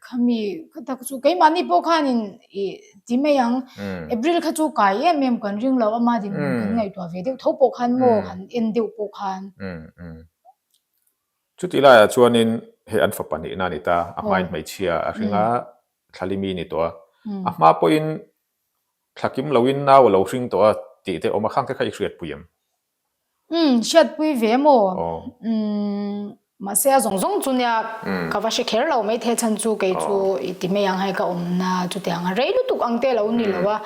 khami kha tak chu keimahni pawh khanin i ti mai ang April kha chu kai em em kan ring lo ama dinhmun kan ngaihtuah ve deuh tho pawh khan maw han en deuh pawh khan. Chutih laiah chuanin hei an fapa nihna a ni ta, a hmain hmeichhia a hring a, thla limi a ni tawh a. A hma pawhin thla kim loin nau a lo hring tawh a tih te awm a, khang te kha i hriatpui em? Umm, hriatpui ve maw? Umm, mahse a zawng zawng chu nia ka va hre kher lo mai thei chhan chu kei chu i ti mai ang hei ka awmna chutiang a rei lutuk ang te a lo ni lo a.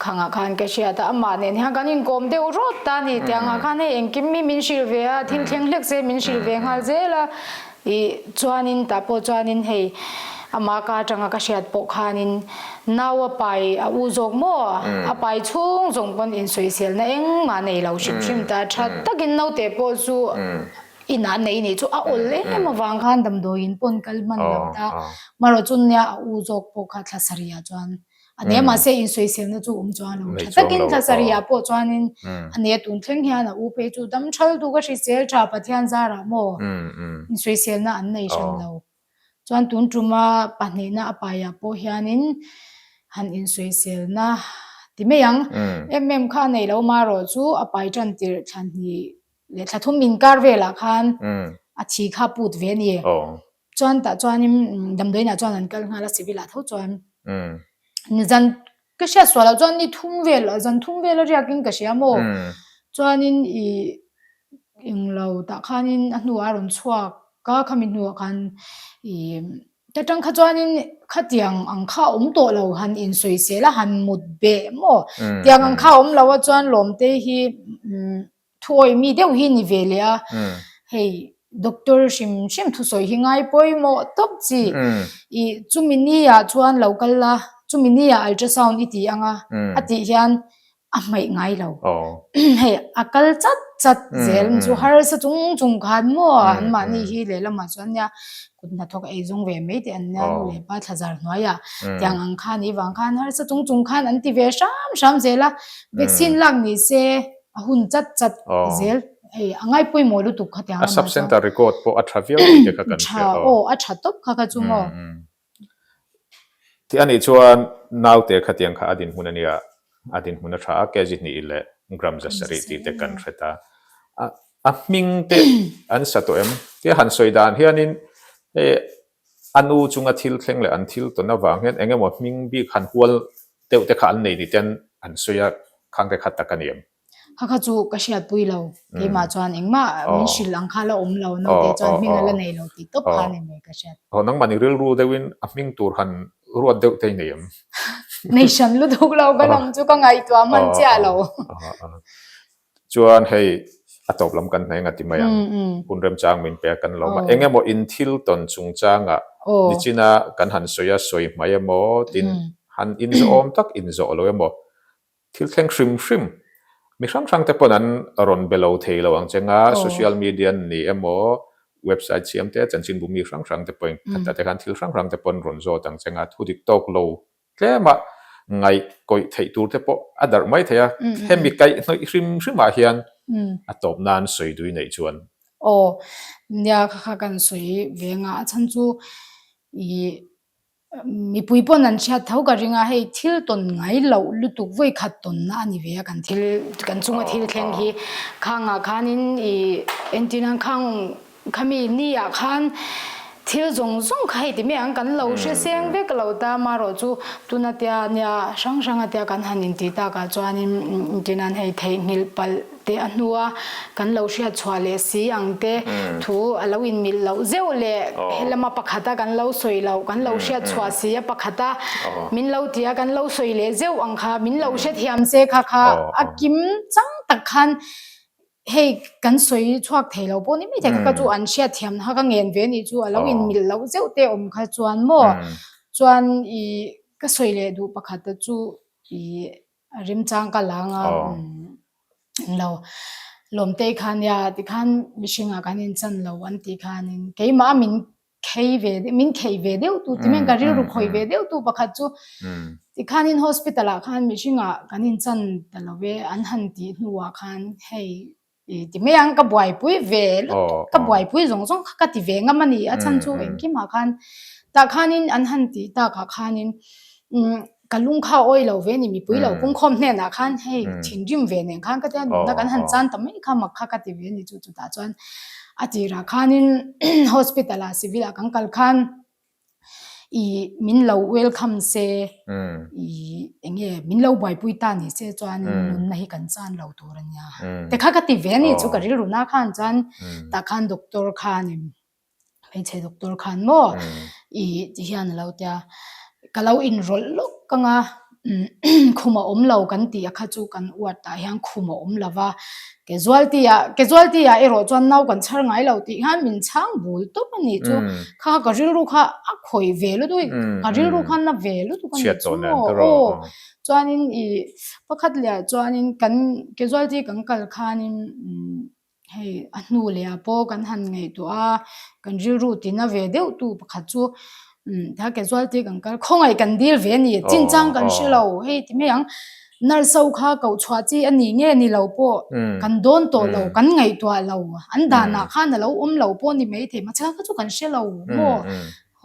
Khangah khan ka hriat a, amah nen hian kan inkawm deuh rawt ta a ni. Tiangah khan hei engkim hi min hrilh ve a, thil thleng hlek se min hrilh ve nghal zel a. Ih chuanin tah pawh chuanin hei amah ka atanga ka hriat pawh khanin nau a pai a u zawk maw? A pai chhung zawng pawn insawiselna engmah nei lo hrim hrim ta. Tha takin naute pawh chu inah nei nih chu a awl em avang khan damdawiin pawn kal hman lo ta. Marawh chu nia a u zawk pawh kha thla sarihah chuan A ne mahse insawiselna chu awm chuan lo tha takin thla sarihah pawh chuanin a ne tun thleng hian a u phei chu dam thal tu ka hrisel tha Pathian zarah maw insawiselna an nei hran lo. Chuan tun tuma pahnihna a paiah pawh hianin han insawiselna ti mai ang em em kha a nei lo marawh chu a pai tan tirh thla hnih leh thla thum inkar velah khan. a thi kha put ve a ni. Chuan tah chuanin damdawiinah chuan an kal nghal a civil ah tho chuan zan ka hriat sual loh chuan ni thum vel zan thum vel a riakin ka hria maw chuanin ih englo tah khanin a hnuah a rawn chhuak a khami hnuah khan ih ta tang kha chuanin khatiang ang kha a awm tawh lo han insawisel a han mut beh maw tiang ang kha a awm lo a chuan lawmte hi Thuawih mi deuh hi ni ve leh a, hei doctor hrim hrim thusawi hi ngai pawimawh tawp chi. I chumi ni ah chuan lo kal la, chumi ni ah ultrasound i ti ang a, a tih hian a hmaih ngai lo. Hei a kal chat chat zel chu harsa chung chung khan maw anmahni hi lehlamah chuan nia kut hnathawk ei zawng ve mai teh an nia nu leh pa thlazar hnuaiah tiang ang khan i vang khan harsa chung chung khan an ti ve hram hram zel a, vaccine lak ni se. A hun chat chat zel hei a ngai pawimawh lutuk kha tiang lamah chuan. A sub center record pawh a tha viau tih te kha kan hria aw. Aw a tha tawp kha kha chu maw. Tih anih chuan naute kha tiang kha a dinhmun a nia, a dinhmun a tha a kg hnih leh gram 700 tih te kan hre ta. A hming te an sa tawh em? Tia han sawi dan hianin hei a nu chunga thil thleng leh an thil tawn avang hian eng emaw hming bik han hual deuh te kha an nei ni ten an sawi a, khang te kha tak a ni em? Kha kha chu ka hriatpui lo, keimah chuan engmah min hrilh ang kha la awm lo, naute chuan hming a la nei lo tih tawp kha a ni mai ka hriat. Aw, nangmah ni rilru deuhin a hming tur han ruat deuh te i nei em? Nei hran lutuk lo ka lam chu ka ngaihtuah hman chiah lo. Chuan hei a tawp lam kan hneng a ti mai ang. Hun remchang min pe a kan lawm a. Eng emaw in thil tawn chungchangah nichina kan han sawi a, sawi hmai emaw tin han inzawhawm tak inzawh lo emaw thil thleng hrim hrim mi hrang hrang te pawn an rawn be lo thei lo ang che nga social media ni emaw website siam te chanchinbu mi hrang hrang te pawhin khatah te khan thil hrang hrang te pawn rawn zawt ang che nga thudik tawk lo Tlema ngaih kawih theih tur te pawh a darh mai thei a, hemi kaih hnawih hrim hrimah hian a tawp nan sawi dui neih chuan. Aw, nia kha kha kan sawi ve nga, a chhan chu ih mipui pawn an hriat tho ka ring a, hei thil tawn ngai loh lutuk vawi khat tawnna a ni ve a kan thil kan chunga thil thleng hi khangah khanin ih entir nan khang Khami ni ah khan thil zawng zawng kha hei ti mai ang kan lo hre seng vek lo ta marawh chu tuna tia nia hrang hrang a tia kan han intih tak ah chuanin tinan hei theihnghilh palh te a hnu a kan lo hriat chhuah leh si ang te thu a lo inmilh loh zeuh leh helama pakhat a kan lo sawi loh kan lo hriat chhuah si a pakhat a min lo ti a kan lo sawi leh zeuh ang kha min lo hrethiam se kha kha a kim chang tak khan Hei kan sawi chhuak thei lo pawh ni mai thei kha chu an hriat thiam na kha ka ngen ve nih chu a lo inmilh loh zeuh te awm kha chuan maw chuan ih ka sawi leh duh pakhat te chu ih a remchang ka la anga englo lawmtei kha nia tikhan mihringah kan inchan lo an tih khanin keimah min khei ve min khei ve deuh tu ti mai ka rilru khawih ve deuh tu pakhat chu tikhanin hospital ah khan mihring ah kan inchan ta lo ve an han tih hnuah khan hei i ti mai ang ka buaipui ve lutuk ka buaipui zawng zawng kha ka ti ve ngam a ni a chhan chu engkimah khan tah khanin an han tih takah khanin umm Ka lung kha awi lo ve ni mipui lo pungkhawm hnenah khan hei thinrim ve nen khan ka tia nunna kan han chan ta mai kha mak kha ka ti ve ni chu chutah chuan a tirah khanin hospital ah civil ah kan kal khan ih min lo welcome se ih eng nge min lo buaipui ta ni se chuan nunna hi kan chan lo tur a nia te kha ka ti ve ni chu ka rilru na khan chuan tah khan doctor khanin Hmeichhe doctor khan maw i ti hian a lo tia ka lo inrawlh lawk ang a khum a awm lo kan tih a kha chu kan uat tah hian khum a awm lo va casualty ah casualty ah erawh chuan nau kan chhar ngai lo tih hian min chhang bul tawp a nih chu kha ka rilru kha a khawih ve lutuk a ka rilru kha na ve lutuk a nih chu maw aw chuanin i pakhat leh ah chuanin kan casualty kan kal khanin. Hei a hnu leh ah pawh kan han ngaihtuah a, kan rilru tina ve deuh tu pakhat chu umm ta casualty kan kal khawngaih kan dil ve a ni chinchang kan hre lo hei ti mai ang nurse ho kha koh chhuah chi a ni nge ni lo pawh kan dawn tawh lo kan ngaihtuah lo an danah khan a lo awm lo pawh a ni maithei mahse kha chu kan hre lo maw.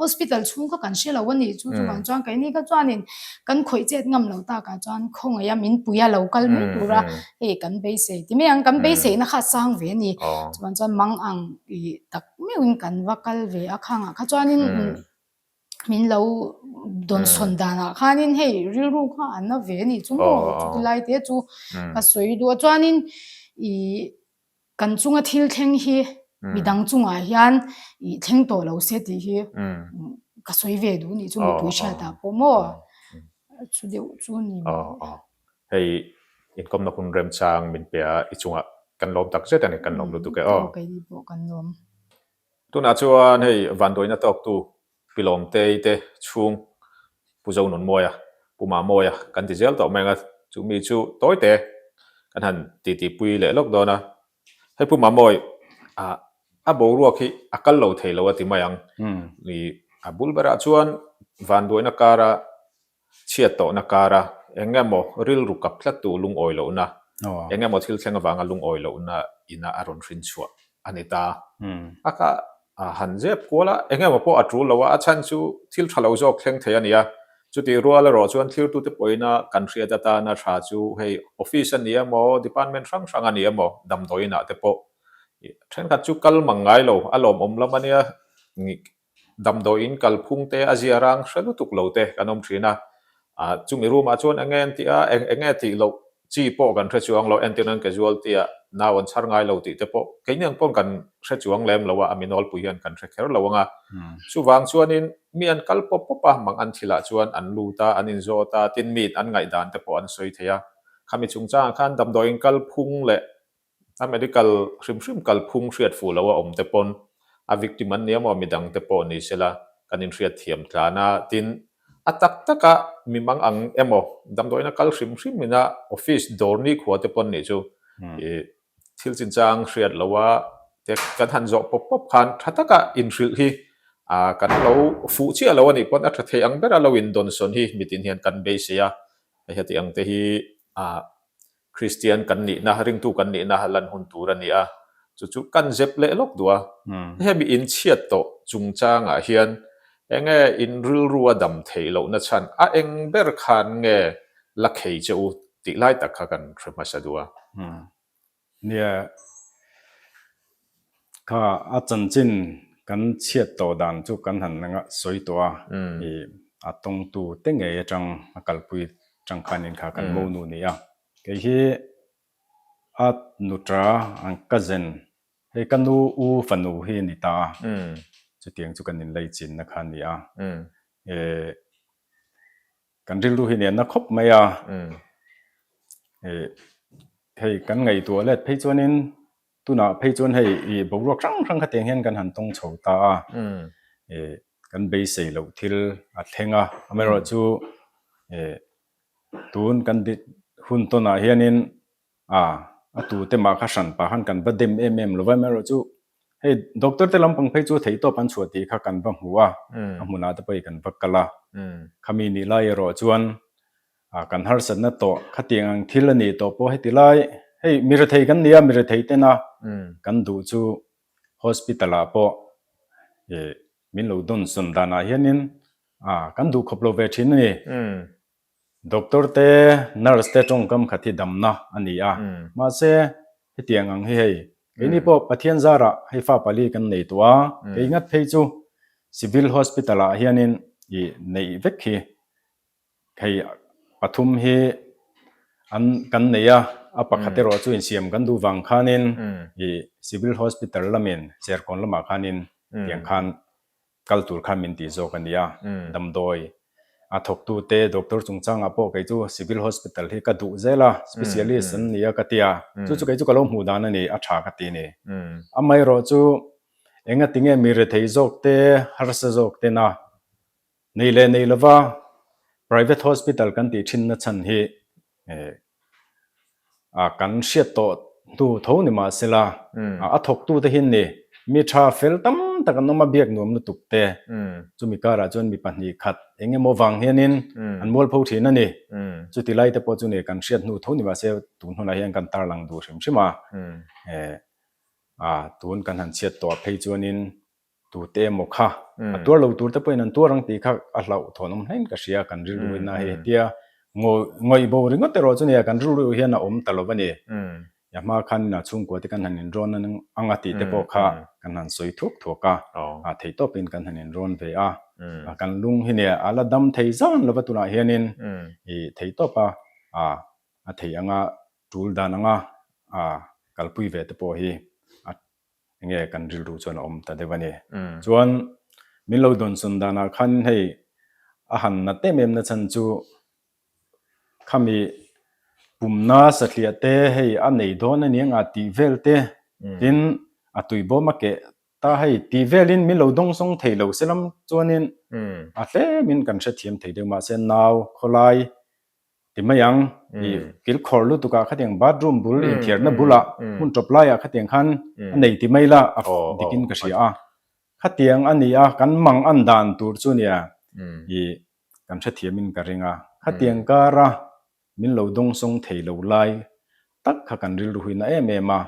Hospital chhung kha kan hre lo a nih chu chuvang chuan keini kha chuanin kan khawih chet ngam lo takah chuan khawngaih a min pui a lo kal mai tura hei kan beisei ti mai ang kan beiseina kha a sang ve a ni. Chuvang chuan mang ang ih tak meuhin kan va kal ve a khangah kha chuanin min lo dawnsawn danah khanin hei rilru kha a na ve a nih chu maw chuti lai te chu ka sawi duh a chuanin ih Kan chunga thil thleng hi midang chungah hian ih thleng tawh lo se tih hi ka sawi ve duh nih chu mipui hriatah pawh maw chu deuh chu ni mai. Hei inkawmna hun remchang min pe a i chungah kan lawm tak zet a ni, kan lawm lutuk e aw. Aw keini pawh kan lawm. Tunah chuan hei vanduaina tawktu Pi Lawmtei te chhung Pu Zonunmawia, Pu Mamawia kan ti zel tawh mai ang a, chu mi chu tawite kan han titipui leh lawk dawn a. Hei Pu Mamawi, ah a boruak hi a kal lo thei lo a ti mai ang. Ni a bul berah chuan vanduaina kara Chhiat tawhna kara eng emaw rilru kap tlattu lungawi lohna, eng emaw thil thleng avanga lungawi lohna ina a rawn hrin chhuah a ni ta. A ka han zep kual a, eng emaw pawh a tul lo a, a chhan chu thil tha lo zawk thleng thei a ni a. Chutih rual erawh chuan thlirtute pawhina kan hriat atana tha chu hei office a ni emaw, department hrang hrang a ni emaw, damdawiinah te pawh thenkhat chu kal mang ngai lo, a lawmawm lam a nia. Damdawiin kalphung te a zia rang hre lutuk lo te kan awm thin a, chumi room ah chuan enge an tih a, enge tih loh chi pawh kan hre chuang lo, entirnan casualty ah nau an chhar ngai lo tih te pawh keini ang paw'n kan hre chuang lem lo a, a mi nawlpui hian kan hre kher lo ang a. Chuvang chuanin mi an kal pawp pawp a, mang an thilah chuan an lut a, an inzawt a, tin miin an ngaihdan te pawh an sawi thei a. Khami chungchangah khan damdawiin kalphung leh A medical hrim hrim kalphung hriat fuh lo a awm te pawn a victim an nia maw midang te pawh ni sela kan inhriat thiam tlan a, tin a tak tak a mi mang ang emaw damdawiin a kal hrim hrim ina office dawr nikhua te pawn nih chu ih thil chinchang hriat lo a te kan han zawh pawp pawp khan tha taka inhrilh hi ah kan lo fuh chiah lo a nih pawn a tha thei ang bera lo indawnsawn hi mitin hian kan beisei a, hei heti ang te hi ah Kristian kan nihna, ringtu kan nihna lan hun tur a ni a, chu chu kan zep leh lawk duh a. Hemi inchhiat tawh chungchangah hian enge in rilru a dam theih lohna chhan a eng ber khan nge la khei che u tih lai tak kha kan hre hmasa duh a. Nia, kha a chanchin kan chhiat tawh dan chu kan han sawi tawh a, ih a tawngtu te ngei atang a kalpui tang khanin kha kan monu ni a, kei hi a nuta ang cousin hei ka nu u fanu hi a ni ta a, chutiang chu kan inlei chinna kha a ni a, eh kan rilru hi nen na khawp mai a, eh hei kan ngaihtuah let phei chuanin Tunah phei chuan hei ih boruak hrang hrang khatiang hian kan han tawng chho ta a, ih kan beisei loh thil a thleng a, amaherawhchu ih tun kan hun tawnah hianin a a tute mah kha hran pah khan kan va dem em em lo va, amaherawhchu hei doctor te lampang phei chu theihtawp an chhuah tih kha kan va hmu a, a hmunah te pawh hi kan va kal a, khami nih lai erawh chuan A kan harsatna tawh khatiang ang thil a nih tawh pawh heti lai hei mi rethei kan nia mi rethei tena kan duh chu hospital ah pawh ih min lo dawnsawn danah hianin a kan duh khawp lo ve thin a ni. Doctor te nurse te tawngkam khat hi damna a ni a mahse hetiang ang hi hei keini pawh Pathian zarah hei fa pali kan nei tawh a kei ngat phei chu civil hospital ah hianin ih neih vek hi Hei pathum hi an kan nei a, a pakhat erawh chu insiam kan duh vang khanin ih Civil Hospital lamin Serkawn lamah khanin tiang khan kal tur khan min tih zawk a ni a, damdawi a thawktute doctor chungchangah pawh kei chu Civil Hospital hi ka duh zel a, specialist an ni a ka ti a, chu chu kei chu ka lo hmuh dan a ni, a tha ka ti a ni. Amaherawhchu engatinge mi rethei zawk te harsa zawk tena Nei leh nei lova private hospital kan tih thinna chhan hi a kan hriat tawh hnu tho ni mahsela a thawktute hi ni mi tha fel tam tak an awm a biak nuam lutuk te chumi karah chuan mi pahnih khat eng emaw vang hianin an mualpho thin a ni. Chuti lai te pawh chu ni kan hriat hnu tho ni mahse tun hunah hian kan tarlang duh hrim hrim a, a tun kan han chhiat tawh phei chuanin. Tute emaw kha a tuar lo tur te pawhin an tuar ang tih kha a hlauhthawn awm hlein ka hria kan rilru ina hei hetia ngawih bo ringawt erawh chu nia kan rilru hian a awm ta lo a ni. A hma khan a chhungkua te kan han inrawn ang a tih te pawh kha kan han sawi thuak thuak a, a theih tawpin kan han inrawn ve a, kan lung hi nia a la dam thei zan lova tunah hianin i theih tawp a, a theih anga tul dan anga kalpui ve te pawh hi a enge kan rilru chuan a awm ta deuh a ni. Chuan min lo dawnsawn danah khan hei a han nat em em na chhan chu khami pumna satliah te hei a nei dawn a ni anga tih vel te tin a tuibawm a keh ta hei tih velin min lo dawngsawng thei lo se lam chuanin a tlemin kan hrethiam thei deuh mahse nau khawlai Ti mai ang, i kilkhawr lutukah khatiang bathroom bul inthiarna bulah hmun tawp laiah khatiang khan a nei ti mai la a dikin ka hria a. Khatiang a ni a, kan mang an dan tur chu nia i kan hrethiamin ka ring a. Khatiang kara min lo dawngsawng thei lo lai tak kha kan rilru huina em em a.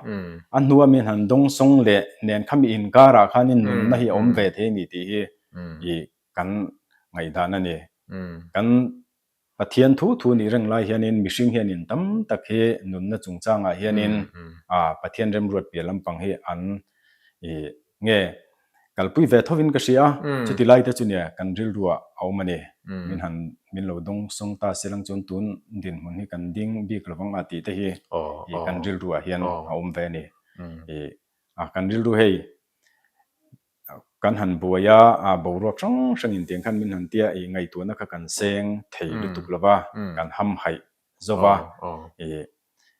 A hnua min han dawngsawng leh nen khami inkarah khanin nunna hi a awm ve thei a ni tih hi i kan ngaihdan a ni. Kan Pathian thu thu nih reng lai hianin mihring hianin tam tak hi nunna chungchangah hianin Pathian remruat piah lampang hi an nge kalpui ve thovin ka hria a, chuti lai te chu nia kan rilruah a awm a ni. Min han min lo dawng sawng ta se lang chuan tun dinhmun hi kan ding bik lovang a tih te hi kan rilruah hian a awm ve a ni. Kan rilru hei Kan han buai a, boruak hrang hrang in tiang khan min han tia i ngaihtuahna kha kan seng thei lutuk lo va, kan hamhaih zo va, i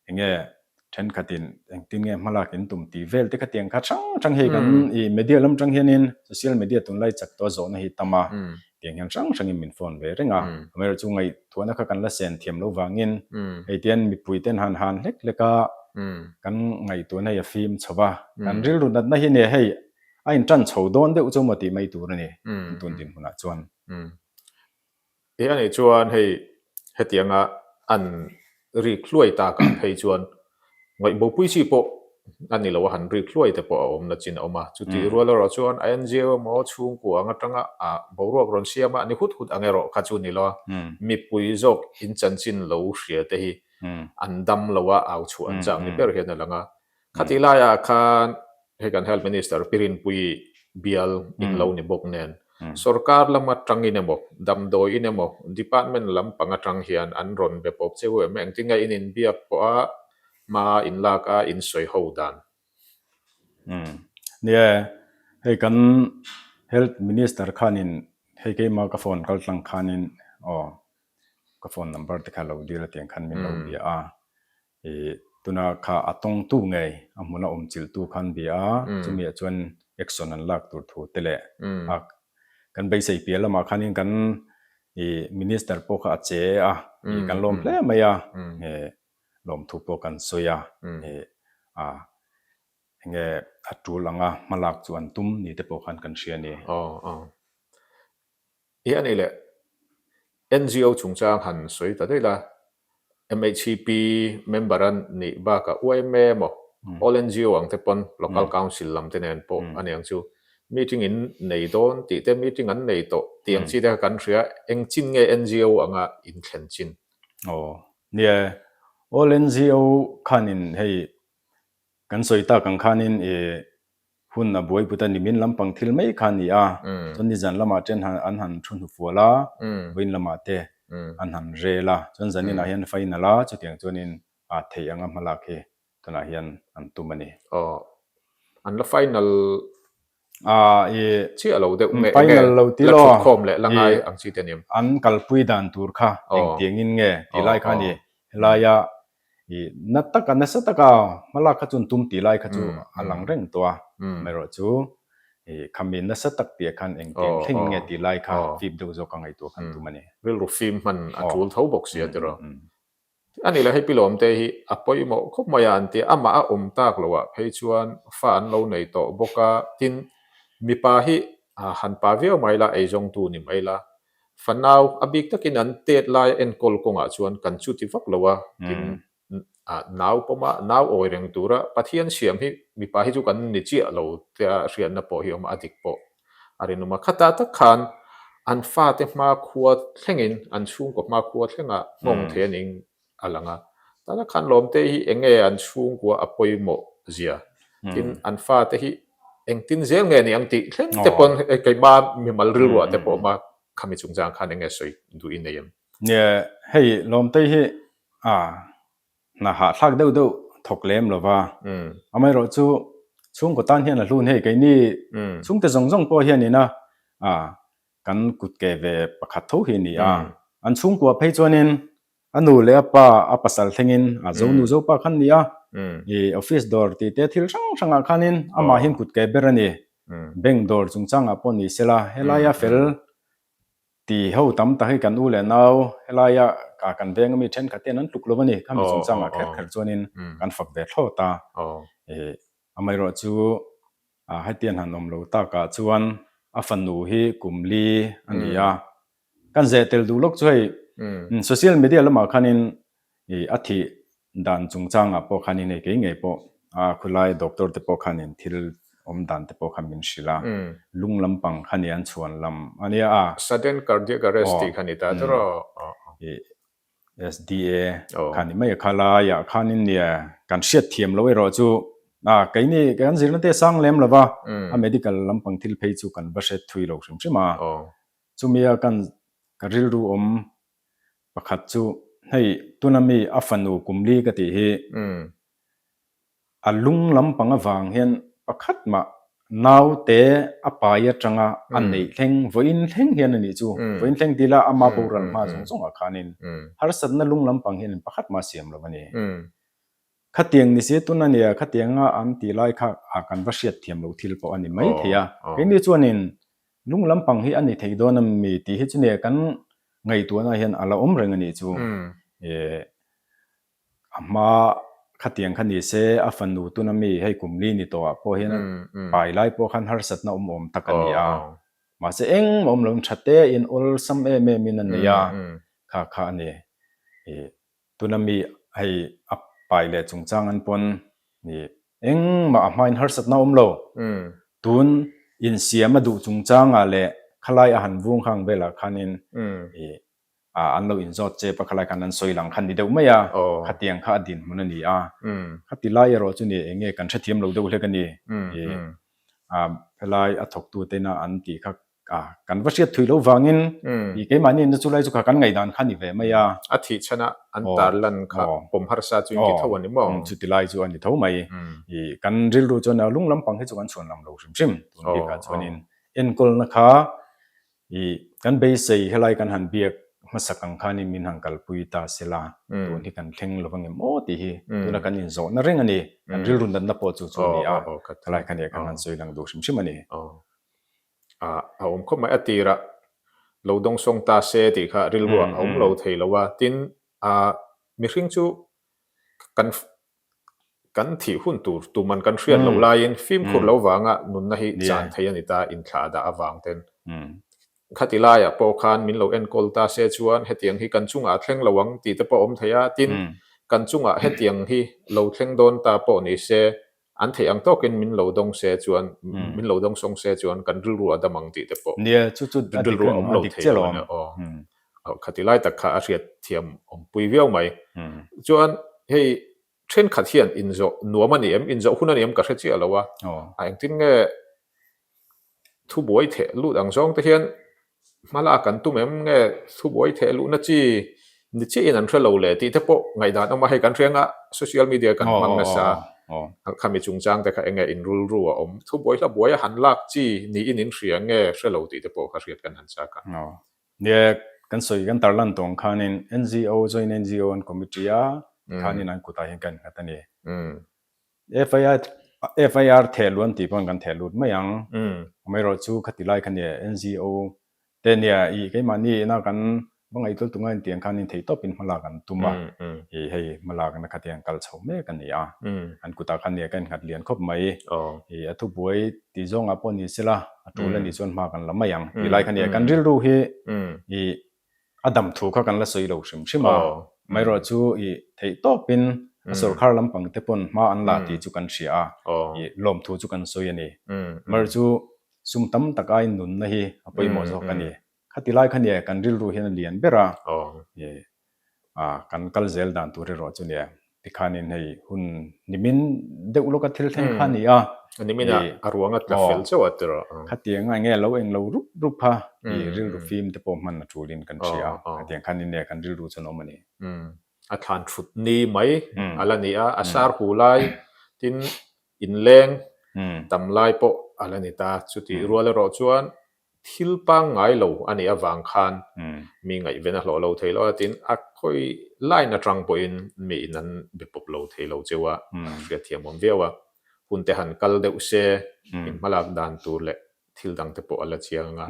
enge thenkhatin engtin nge hmalak in tum tih vel te kha tiang kha hrang hrang hei kan i media lam tang hianin social media tunlai chak tawh a zawhna hi tam a, tiang hian hrang hrangin min phone ve reng a, amaherawhchu ngaihtuahna kha kan la sen thiam lo vangin hei tian mipui ten han han hlek hlek a kan ngaihtuahna hi a fim chho va, kan rilru natna hi nia hei a intan chho dawn deuh chu maw tih mai tur a ni tun dinhmunah chuan. He a nih chuan hei hetianga an rik hluai takah phei chuan ngaihbopui chi pawh a ni lo a, han rik hluai te pawh a awm na chin a awm a. Chutih rual erawh chuan a NGO emaw chhungkua ang atanga boruak rawn siam a ni hut hut ang erawh kha chu ni lo a, mipui zawk in chanchin lo hria te hi an dam lo a, au chhuah an chak ni ber hian a lang a. Khatih laiah khan hei kan Health Minister Pi Rinpuii bial in lo ni bawk nen sorkar lam atangin emaw damdawiin emaw department lampang atang hian an rawn be pawp cheu em engtin nge in inbiak pawh a hma in lak a in sawi ho dan. Nia hei kan Health Minister khanin hei keimah ka phone kal tlang khanin aw ka phone number te kha lo dil a tiang khan min lo bia a. I tuna kha a tawngtu ngei a hmuna awm chilhtu khan bia a, chumiah chuan action an lak tur thu te leh a kan beisei piah lamah khanin kan i minister pawh kha a che a, i kan lawm hle mai a, e lawmthu pawh kan sawi a, e a enge a tul anga hmalak chu an tum ni te pawh khan kan hria a ni. Aw aw. I a nih leh NGO chungchang han sawi ta daih la, MHCP member a nih bakah YMA emaw All NGO ang te pawn Local Council lam te nen pawh a ni ang chu meeting in nei dawn tih te meeting an nei tawh tih ang chi te kha kan hria, eng chin nge NGO anga in thlen chin? Aw nia All NGO khanin hei Kan sawi tak ang khanin i hun a buai put a ni min lampang thil mai kha a ni a, chuan nizan lamah ten an han thu hnufual a, vawiin lamah te an han rel a, chuan zaninah hian final a, chutiang chuanin a theih anga hmalak hi tunah hian an tum a ni. Aw, an la final chiah lo deuh nge enge la thutkhawm leh la ngai ang chi te aniam. An kalpui dan tur kha engtiangin nge tih lai kha a ni, helaia i na taka nasa taka hmalak kha chu an tum tih lai kha chu a lang reng tawh a, amaherawh chu i khami nasa tak tih ah khan engtiang thlengin nge tih lai kha fip deuh zawk a ngaihtuah khan tum a ni. Rilru fim hman a tul tho bawk si a tiraw. A nih leh hei Pi Lawmte hi a pawimawh khawp mai a an ti a, amah a awm tak loh ah phei chuan fa an lo nei tawh bawk a, tin mipa hi han pa viau mai la eizawngtu ni mai la, Fanau a bik takin an tet lai enkawl kawngah chuan kan chuti vak lo a, tin nau pawma nau awi reng tura Pathian siam hi mipa hi chu kan ni chiah lo tia hriatna pawh hi a awm a, a dik pawh. A rinawm a. Khatah tak khan an fate hmakhua thlengin, an chhungkaw hmakhua thlenga nghawng thei a ning a lang a. Tana khan Lawmte hi eng nge an chhungkua a pawimawh zia? Tin, an fate hi engtin zel nge ni ang tih thleng te pawn keimah mimal rilruah te pawh awm a, khami chungchang khan eng nge sawi duh i nei em? Nia, hei Lawmte hi a hna hahthlak deuh deuh thawk lem lo va, amaherawh chu chhungkaw tan hian a hlun hei keini chhungte zawng zawng pawh hianin a kan kut ke ve pakhat tho hi a ni a, an chhungkua phei chuanin a nu leh a pa a pasal thlengin a zonu zopa khan ni a, i office dawr tih te thil hrang hrangah khanin amahin kut ke ber a ni, bank dawr chungchangah pawh ni sela helaia fel ti ho tam tak hi kan u leh nau helaia kan veng ami thenkhat hian an tluk lo a ni, khami chungchangah kher kher chuanin kan fak ve thlawt a, amaherawh chu hetiang han awm lo takah chuan a fanu hi kum li a ni a, kan zeh tel duh lawk chu hei social media lamah khanin a thih dan chungchangah pawh khanin hei kei ngei pawh a khulai doctor te pawh khanin thil awm dan te pawh khan min hrilh a, lung lampang kha ni an chhuan lam a nia a. Sudden cardiac arrest tih kha ni ta tawrh aw. SDA kha ni mai a kha laiah khanin nia kan hriat thiam loh erawh chu a keini kan zirna te sang lem lova a medical lampang thil phei chu kan va hre thui lo hrim hrim a. Chumia kan ka rilru awm pakhat chu hei tuna mi a fanu kum li ka tih hi a lung lampang avang hian pakhat mah naute a pai atanga a neih thleng vawiin thleng hian a nih chu vawiin thleng tila ama boral hma zawng zawngah khanin harsatna lung lampang hianin pakhat mah a siam lo a ni. Khatiang ni si tuna nia khatianga an tih lai kha a kan va hriat thiam loh thil pawh a ni mai thei a. Keini chuanin lung lampang hi a ni thei dawn a mi tih hi chu nia kan ngaihtuahna hian a la awm reng a nih chu. A hma khatiang kha ni se a fanu tuna mi hei kum li ni tawhah pawh hian pai lai pawh khan harsatna awm awm tak a ni a. Mahse engmah awm loin tha tein awlsam em em in a nei a, kha kha a ni. Tuna mi hei a pai leh chungchang an pawn ni engmah a hmain harsatna awm lo. Tun insiam a duh chungchangah leh khalai a han vung hang velah khanin i an lo inzawt chep a khalai khan an sawi lang khan ni deuh mai a, khatiang kha a dinhmun a ni a. Khati lai erawh chu ni eng nge kan hrethiam lo deuh hlek a ni. I helai a thawktute ina an tih kha A, kan va hriat thui loh vangin i keimahni inna chu lai chu kha kan ngaihdan kha ni ve mai a. A thih chhan a an tar lan kha pawm harsa chu in ti tho a ni maw? Chuti lai chu a ni tho mai. I kan rilru chuan a lung lampang hi chu kan chhuan lam lo hrim hrim tun bikah chuanin enkawlna kha i kan beisei helai kan han biak hmasak ang khanin min han kalpui ta sela tun hi kan thleng lo vang em aw tih hi tuna kan inzawhna reng a ni. Kan rilru natna pawh chu chu a ni a, helai kha nia kan han sawi lang duh hrim hrim a ni. A awm khawp mai. A tirah lo dawngsawng ta se tih kha rilruah a awm lo thei lo a. Tin, mihring chu kan kan thih hun tur tuman kan hriat loh laiin fimkhur lo vanga nunna hi chan thei a ni ta, inthlah dah avang ten. Khati laiah pawh khan min lo enkawl ta se chuan hetiang hi kan chungah a thleng lo ang tih te pawh a awm thei a. Tin, kan chungah hetiang hi lo thleng dawn ta pawh ni se An theih ang tawkin min lo dawng se chuan, min lo dawng sawng se chuan kan rilru a dam ang tih te pawh. Nia, chu chu a dik reng, a dik chiah lo ang. Aw, khati lai tak kha a hriat thiam awmpui viau mai. Chuan hei thenkhat hian inzawh nuam a ni em, inzawh hun a ni em ka hre chiah lo a. A engtin nge Thubuai theh lut ang zawng te hian hmalak an tum em nge thubuai theh luhna chi ni chiahin an hre lo le tih te pawh ngaihdan awm a, hei kan hriang a social media kan hmang nasa khami chungchang te kha enge in rulru a awm, thubuai hla buai a han lak chi niin in hria nge hre lo tih te pawh kha hriat kan han chak a. Nia kan sawi kan tarlan tawng khanin NGO joint NGO an committee a tikhanin an kutah hian kan nghat a ni. FIR FIR theh luh an tih pawn kan theh lut mai ang. Amaherawh chu khati lai kha nia NGO te nia i keimahni ina kan va ngaihtual tunga intiang khan in thei tawpin hmalak an tum a, i hei hmalakna khatiang kal chho mek a ni a, an kutah khan nia ka innghat lian khawp mai. I a thubuai tih zawngah pawh ni sela a tul a nih chuan hma kan la mai ang tih lai kha nia kan rilru hi i a dam thu kha kan la sawi lo hrim hrim a, amaherawh chu i theih tawpin a sawrkhar lampang te pawn hma an la tih chu kan hria a, i lawmthu chu kan sawi a ni. Amaherawh chu. sum tam tak aiin nunna hi a pawimawh zawk a ni. Khati lai kha nia kan rilru hian a lian ber a, kan kal zel dan tur erawh chu nia tikhanin hei hun nimin deuh lawka thil thleng kha a ni a. Nimin ah a ruang a tla fel chauh a tiraw. Khatiang a enge lo eng lo rup rup kha i rilru fim te pawh hman a tulin kan hria a, khatiang khan nia kan rilru chuan a awm a ni. A thlan thut ni mai a la ni a, a sar hu lai tin inleng tam lai pawh a la ni ta. Chutih rual erawh chuan thil pangngai lo a nih avang khan mi ngaihven a hlawh lo thei lo a, tin a khawi line atang pawhin mi in an be pawp lo thei lo cheu a, hriatthiam awm viau a. Hun te han kal deuh se in hmalak dan tur leh thil dang te pawh a la chiang ang a.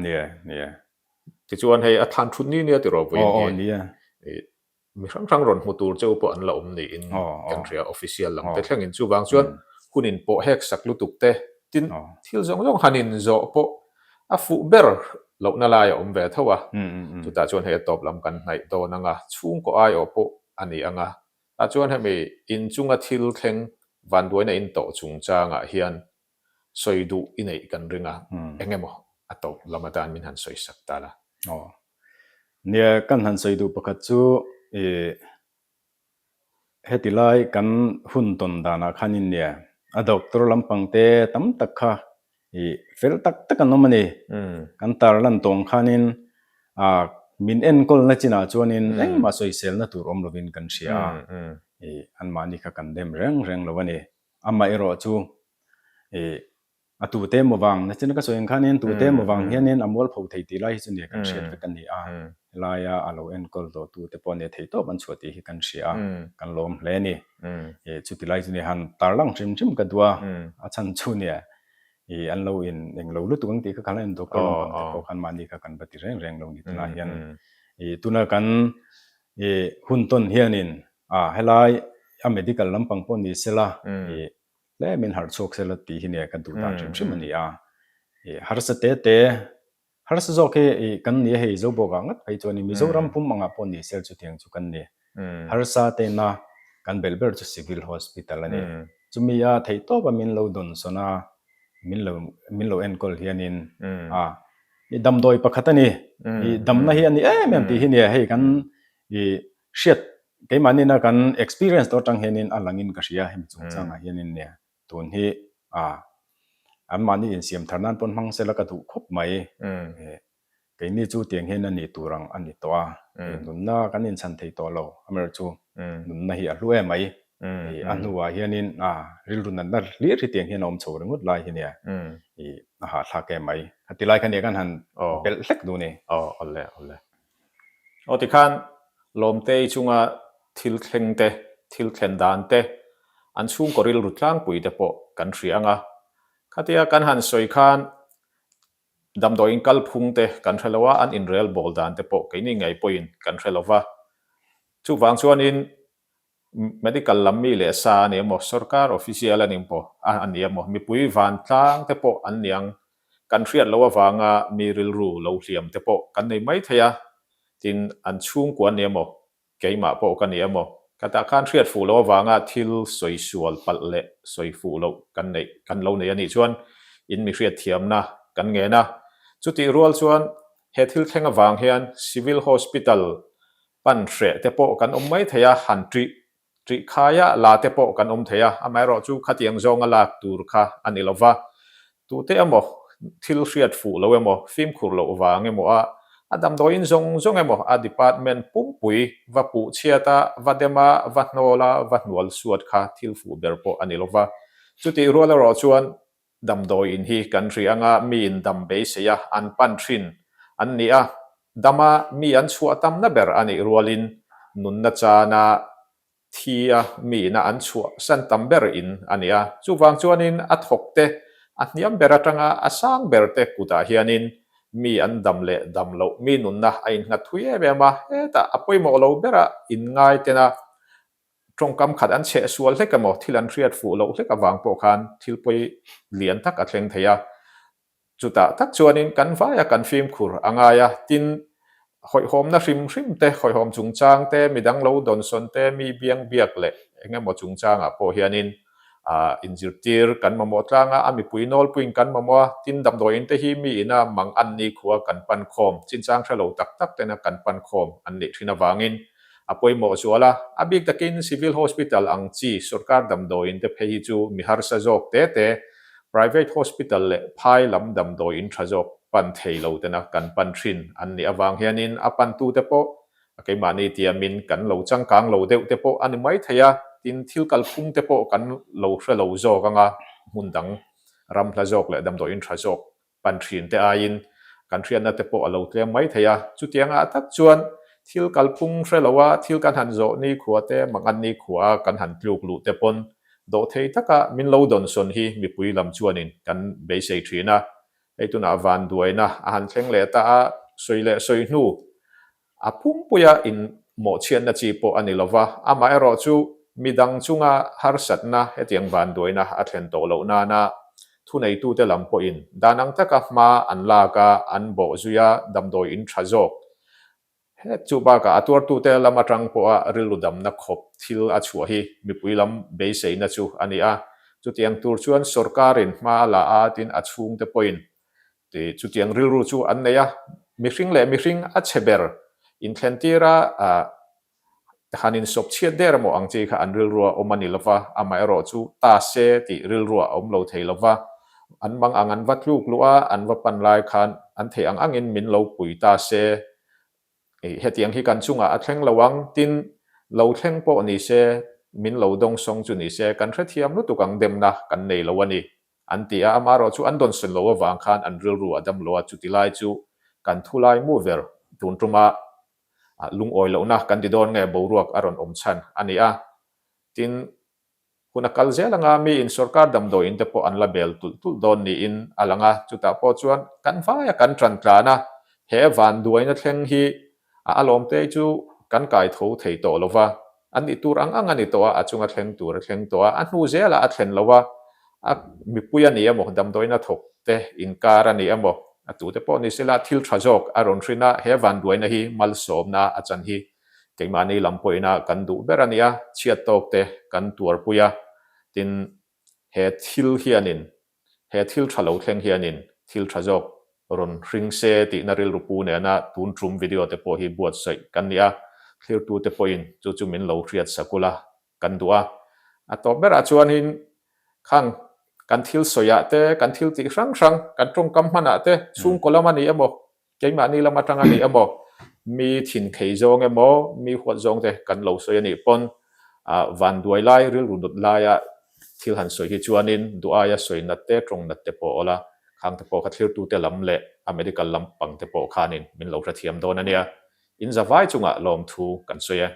Tichuan hei a thlan thut ni nia tiraw vawiin hi. Mi hrang hrang rawn hmu tur cheu pawh an la awm niin kan hria official lam te thlengin chuvang chuan hun in pawh hek sak lutuk te tin thil zawng zawng han in zawh pawh a fuh ber lohna lai a awm ve tho a, chutah chuan hei a tawp lam kan hnaih dawn ang a, chhungkaw aiawh pawh a ni ang a, tah chuan hemi inchunga thil thleng vanduaina in tawh chungchangah hian sawi duh i neih kan ring a, eng emaw a tawp lam atan min han sawi sak ta la. Aw. Nia, kan han sawi duh pakhat chu i heti lai kan hun tawn danah khanin nia, a doctor lampang te tam tak kha i fel tak tak an awm a ni. Kan tar lan tawng khanin a min enkawlna chinah chuanin engmah sawiselna tur awm lovin kan hria a, i anmahni kha kan dem reng reng lo a ni. Amaherawh chu ih a tute emaw vang nachina ka sawi ang khanin tute emaw vang hianin a mualpho thei tih lai hi chu nia kan hriat vek a ni a, helaia a lo enkawl tawh tute pawh nia thei tawp an chhuah tih hi kan hria a, kan lawm hle a ni. Ih chuti lai chu nia han tarlang hrim hrim ka duh a, a chhan chu nia ih an lo in englo lutuk ang tih kha kha la en doctor lampang te pawh khan mahni kha kan va ti reng reng lo ni tunah hian ih tuna kan ih hun tawn hianin A, helai a medical lampang pawh ni sela, ih, tlemin harh chhuak sela tih hi nia ka duh dan hrim hrim a ni a. Ih, harsa te te, harsa zawk hi ih kan ni a hei Zobawkah ngat phei chuan Mizoram pum angah pawh ni sel chutiang chu kan ni. Harsa tena kan belh ber chu Civil Hospital a ni. Chumi a theihtawp a min lo dawnsawn a, min lo min lo enkawl hianin a, ih damdawi pakhat a ni. Ih, damna hi a ni em em tih hi nia hei kan ih Hriat, keimahni na kan experience tawh atang hianin a langin ka hria hemi chungchangah hianin nia tun hi a anmahni insiam thar nan pawn hmang sela ka duh khawp mai. Keini chu tiang hian a nih tur ang a ni tawh a, nunna kan inchhan thei tawh lo amaherawh chu nunna hi a hlu em mai. A hnuah hianin a rilru natna hlir hi tiang hian a awm chho ringawt lai hi nia a hahthlak em mai. Khati lai kha nia kan han belh hlek duh ni. Aw awle awle. Aw tikhan Lawmtei chunga thil thleng te, thil thlen dan te, an chhungkaw rilru tlangpui te pawh kan hria ang a. Khatia kan han sawi khan damdawiin kalphung te kan hre lo a, an inrel bawl dan te pawh keini ngei pawhin kan hre lo va. Chuvang chuanin Medical lam mi leh sa a ni emaw, sorkar official a ni pawh a ni emaw, mipui vantlang te pawh an ni ang. Kan hriat loh avanga mi rilru lo hliam te pawh kan nei mai thei a, tin an chhungkua an ni emaw, keimah pawh ka ni emaw, ka tah khan hriat fuh loh avanga thil sawi sual palh leh sawi fuh loh kan neih kan lo nei a nih chuan in mi hriatthiamna kan ngen a. Chutih rual chuan he thil thleng avang hian Civil Hospital Pan hreh te pawh kan awm mai thei a, han ṭih ṭih khaia la te pawh kan awm thei a, amaherawhchu khatiang zawnga lak tur kha a ni lo va, tute emaw thil hriat fuh lo emaw, fimkhur loh vang emaw a, a damdawiin zawng zawng emaw a department pumpui va puh chhiat a, va dem a, va hnawl a, va hnual suat kha thil fuh ber pawh a ni lo va. Chutih rual erawh chuan Damdawiin hi kan ri anga miin dam beisei a an pan thin an ni a, dama mi an chhuah tamna ber a nih rualin nunna chana thi a miina an chhuah san tam ber in a ni a. Chuvang chuanin a thawk te a hniam ber atanga a sang ber te kutah hianin mi an dam leh dam loh mi nunna a innghat thui em em a, hetah a pawimawh lo bera inngai tena Tawngkam khat an chheh sual hlek emaw, thil an hriat fuh loh hlek avang pawh khan thil pawi lian tak a thleng thei a. Chutah tak chuanin kan vaia kan fimkhur a ngai a, tin, hawihhawmna hrim hrim te, hawihhawm chungchang te, midang lo dawnsawn te, mi biang biak leh eng emaw chungchangah pawh hianin. Ah inzirtir kan mamawh tlang a, a mipui nawlpuiin kan mamawh a, tin damdawiin te hi mi ina mang an ni khua kan pan khawm, chinchang hre lo tak tak tena kan pan khawm an nih thin avangin a pawimawh zual a. A bik takin Civil Hospital ang chi sorkar damdawiin te phei hi chu mi harsa zawk te te, private hospital leh phai lam damdawiin tha zawk pan thei lo tena kan pan thin an nih avang hianin a pantute pawh A keimahni tiamin kan lo changkang lo deuh te pawh a ni mai thei a, tin thil kalphung te pawh kan lo hre lo zawk anga hmun dang ram hla zawk leh damdawiin tha zawk pan thin te aiin kan hriatna te pawh a lo tlem mai thei a. Chutiangah tak chuan thil kalphung hre lo a thil kan han zawh nikhua te mangan nikhua kan han tluk luh te pawn dawhthei taka min lo dawnsawn hi mipui lam chuanin kan beisei thin a. Hei tunah vanduaina a han thleng leh ta a, sawi leh sawi hnu a pumpuia inmawhchhiatna chi pawh a ni lo va, amaherawh chu midang chunga harsatna hetiang vanduaina a thlen tawh loh nana thuneitute lam pawhin dan ang taka hma an lak a, an bawh zui a, damdawi in tha zawk Het chu bakah a tuartute lam atang pawha rilru damna khawp thil a chhuah hi mipui lam beiseina chu a ni a. Chutiang tur chuan sorkarin hma a la a tin a chhungte pawhin chutiang rilru chu an nei a. Mihring leh mihring a chhe ber inthlentir a han insawp chhiat der emaw ang chi kha an rilrua awm a ni lova, amaherawh chu ta se tih rilrua a awm lo thei lova. An mang ang an va tluk luh a, an va pan lai khan an theih ang angin min lo pui ta se Ih, hetiang hi kan chungah a thleng lo ang, tin, lo thleng pawh ni se, min lo dawngsawng chu ni se, kan hrethiam lutuk ang demna kan nei lo a ni, an ti a, amaherawh chu an dawnsawn lo avang khan an rilru a dam lo a, chuti lai chu kan thu lai mu ver tun tuma lungawi lohna kan ti dawn nge boruak a rawn awm chhan a ni a, tin, Hun a kal zel anga miin sorkar damdawiin te pawh an la bel tulh tulh dawn niin a lang a, chutah pawh chuan kan vaia kan ṭan tlan a, he vanduaina thleng hi a alawmte chu kan kai tho thei tawh lo va, an nih tur ang ang a ni tawh a, a chunga thleng tur a thleng tawh a, a hnu zelah a thlen lo a, a mipui a ni emaw, damdawiina thawk te inkar a ni emaw, a tute pawh ni sela thil ṭha zawk a rawn hrin a, he vanduaina hi malsawmna a chan hi Keimahni lam pawhina kan duh ber a nia, chhiat tawk te kan tuarpui a, tin he thil hianin, he thil tha lo thleng hianin thil tha zawk rawn hring se tihna rilru pu nena tun tum video te pawh hi buatsaih kan ni a, thlirtute pawhin chu chu min lo hriat sakul a kan duh a. A tawp berah chuanin khang kan thil sawiah te, kan thil tih hrang hrang, kan tawngkam hmanah te, chhungkaw lam a ni emaw, Keimahni lam atang a ni emaw, mi thinkhei zawng emaw, mi huat zawng te kan lo sawi a nih pawn vanduai lai, rilru nut laia thil han sawi hi chuanin duh aia sawi nat te, tawng nat te pawh awla, khang te pawh kha thlirtute lam leh a medical lampang te pawh khanin min lo hrethiam dawn a nia. In zavai chungah lawmthu kan sawi e.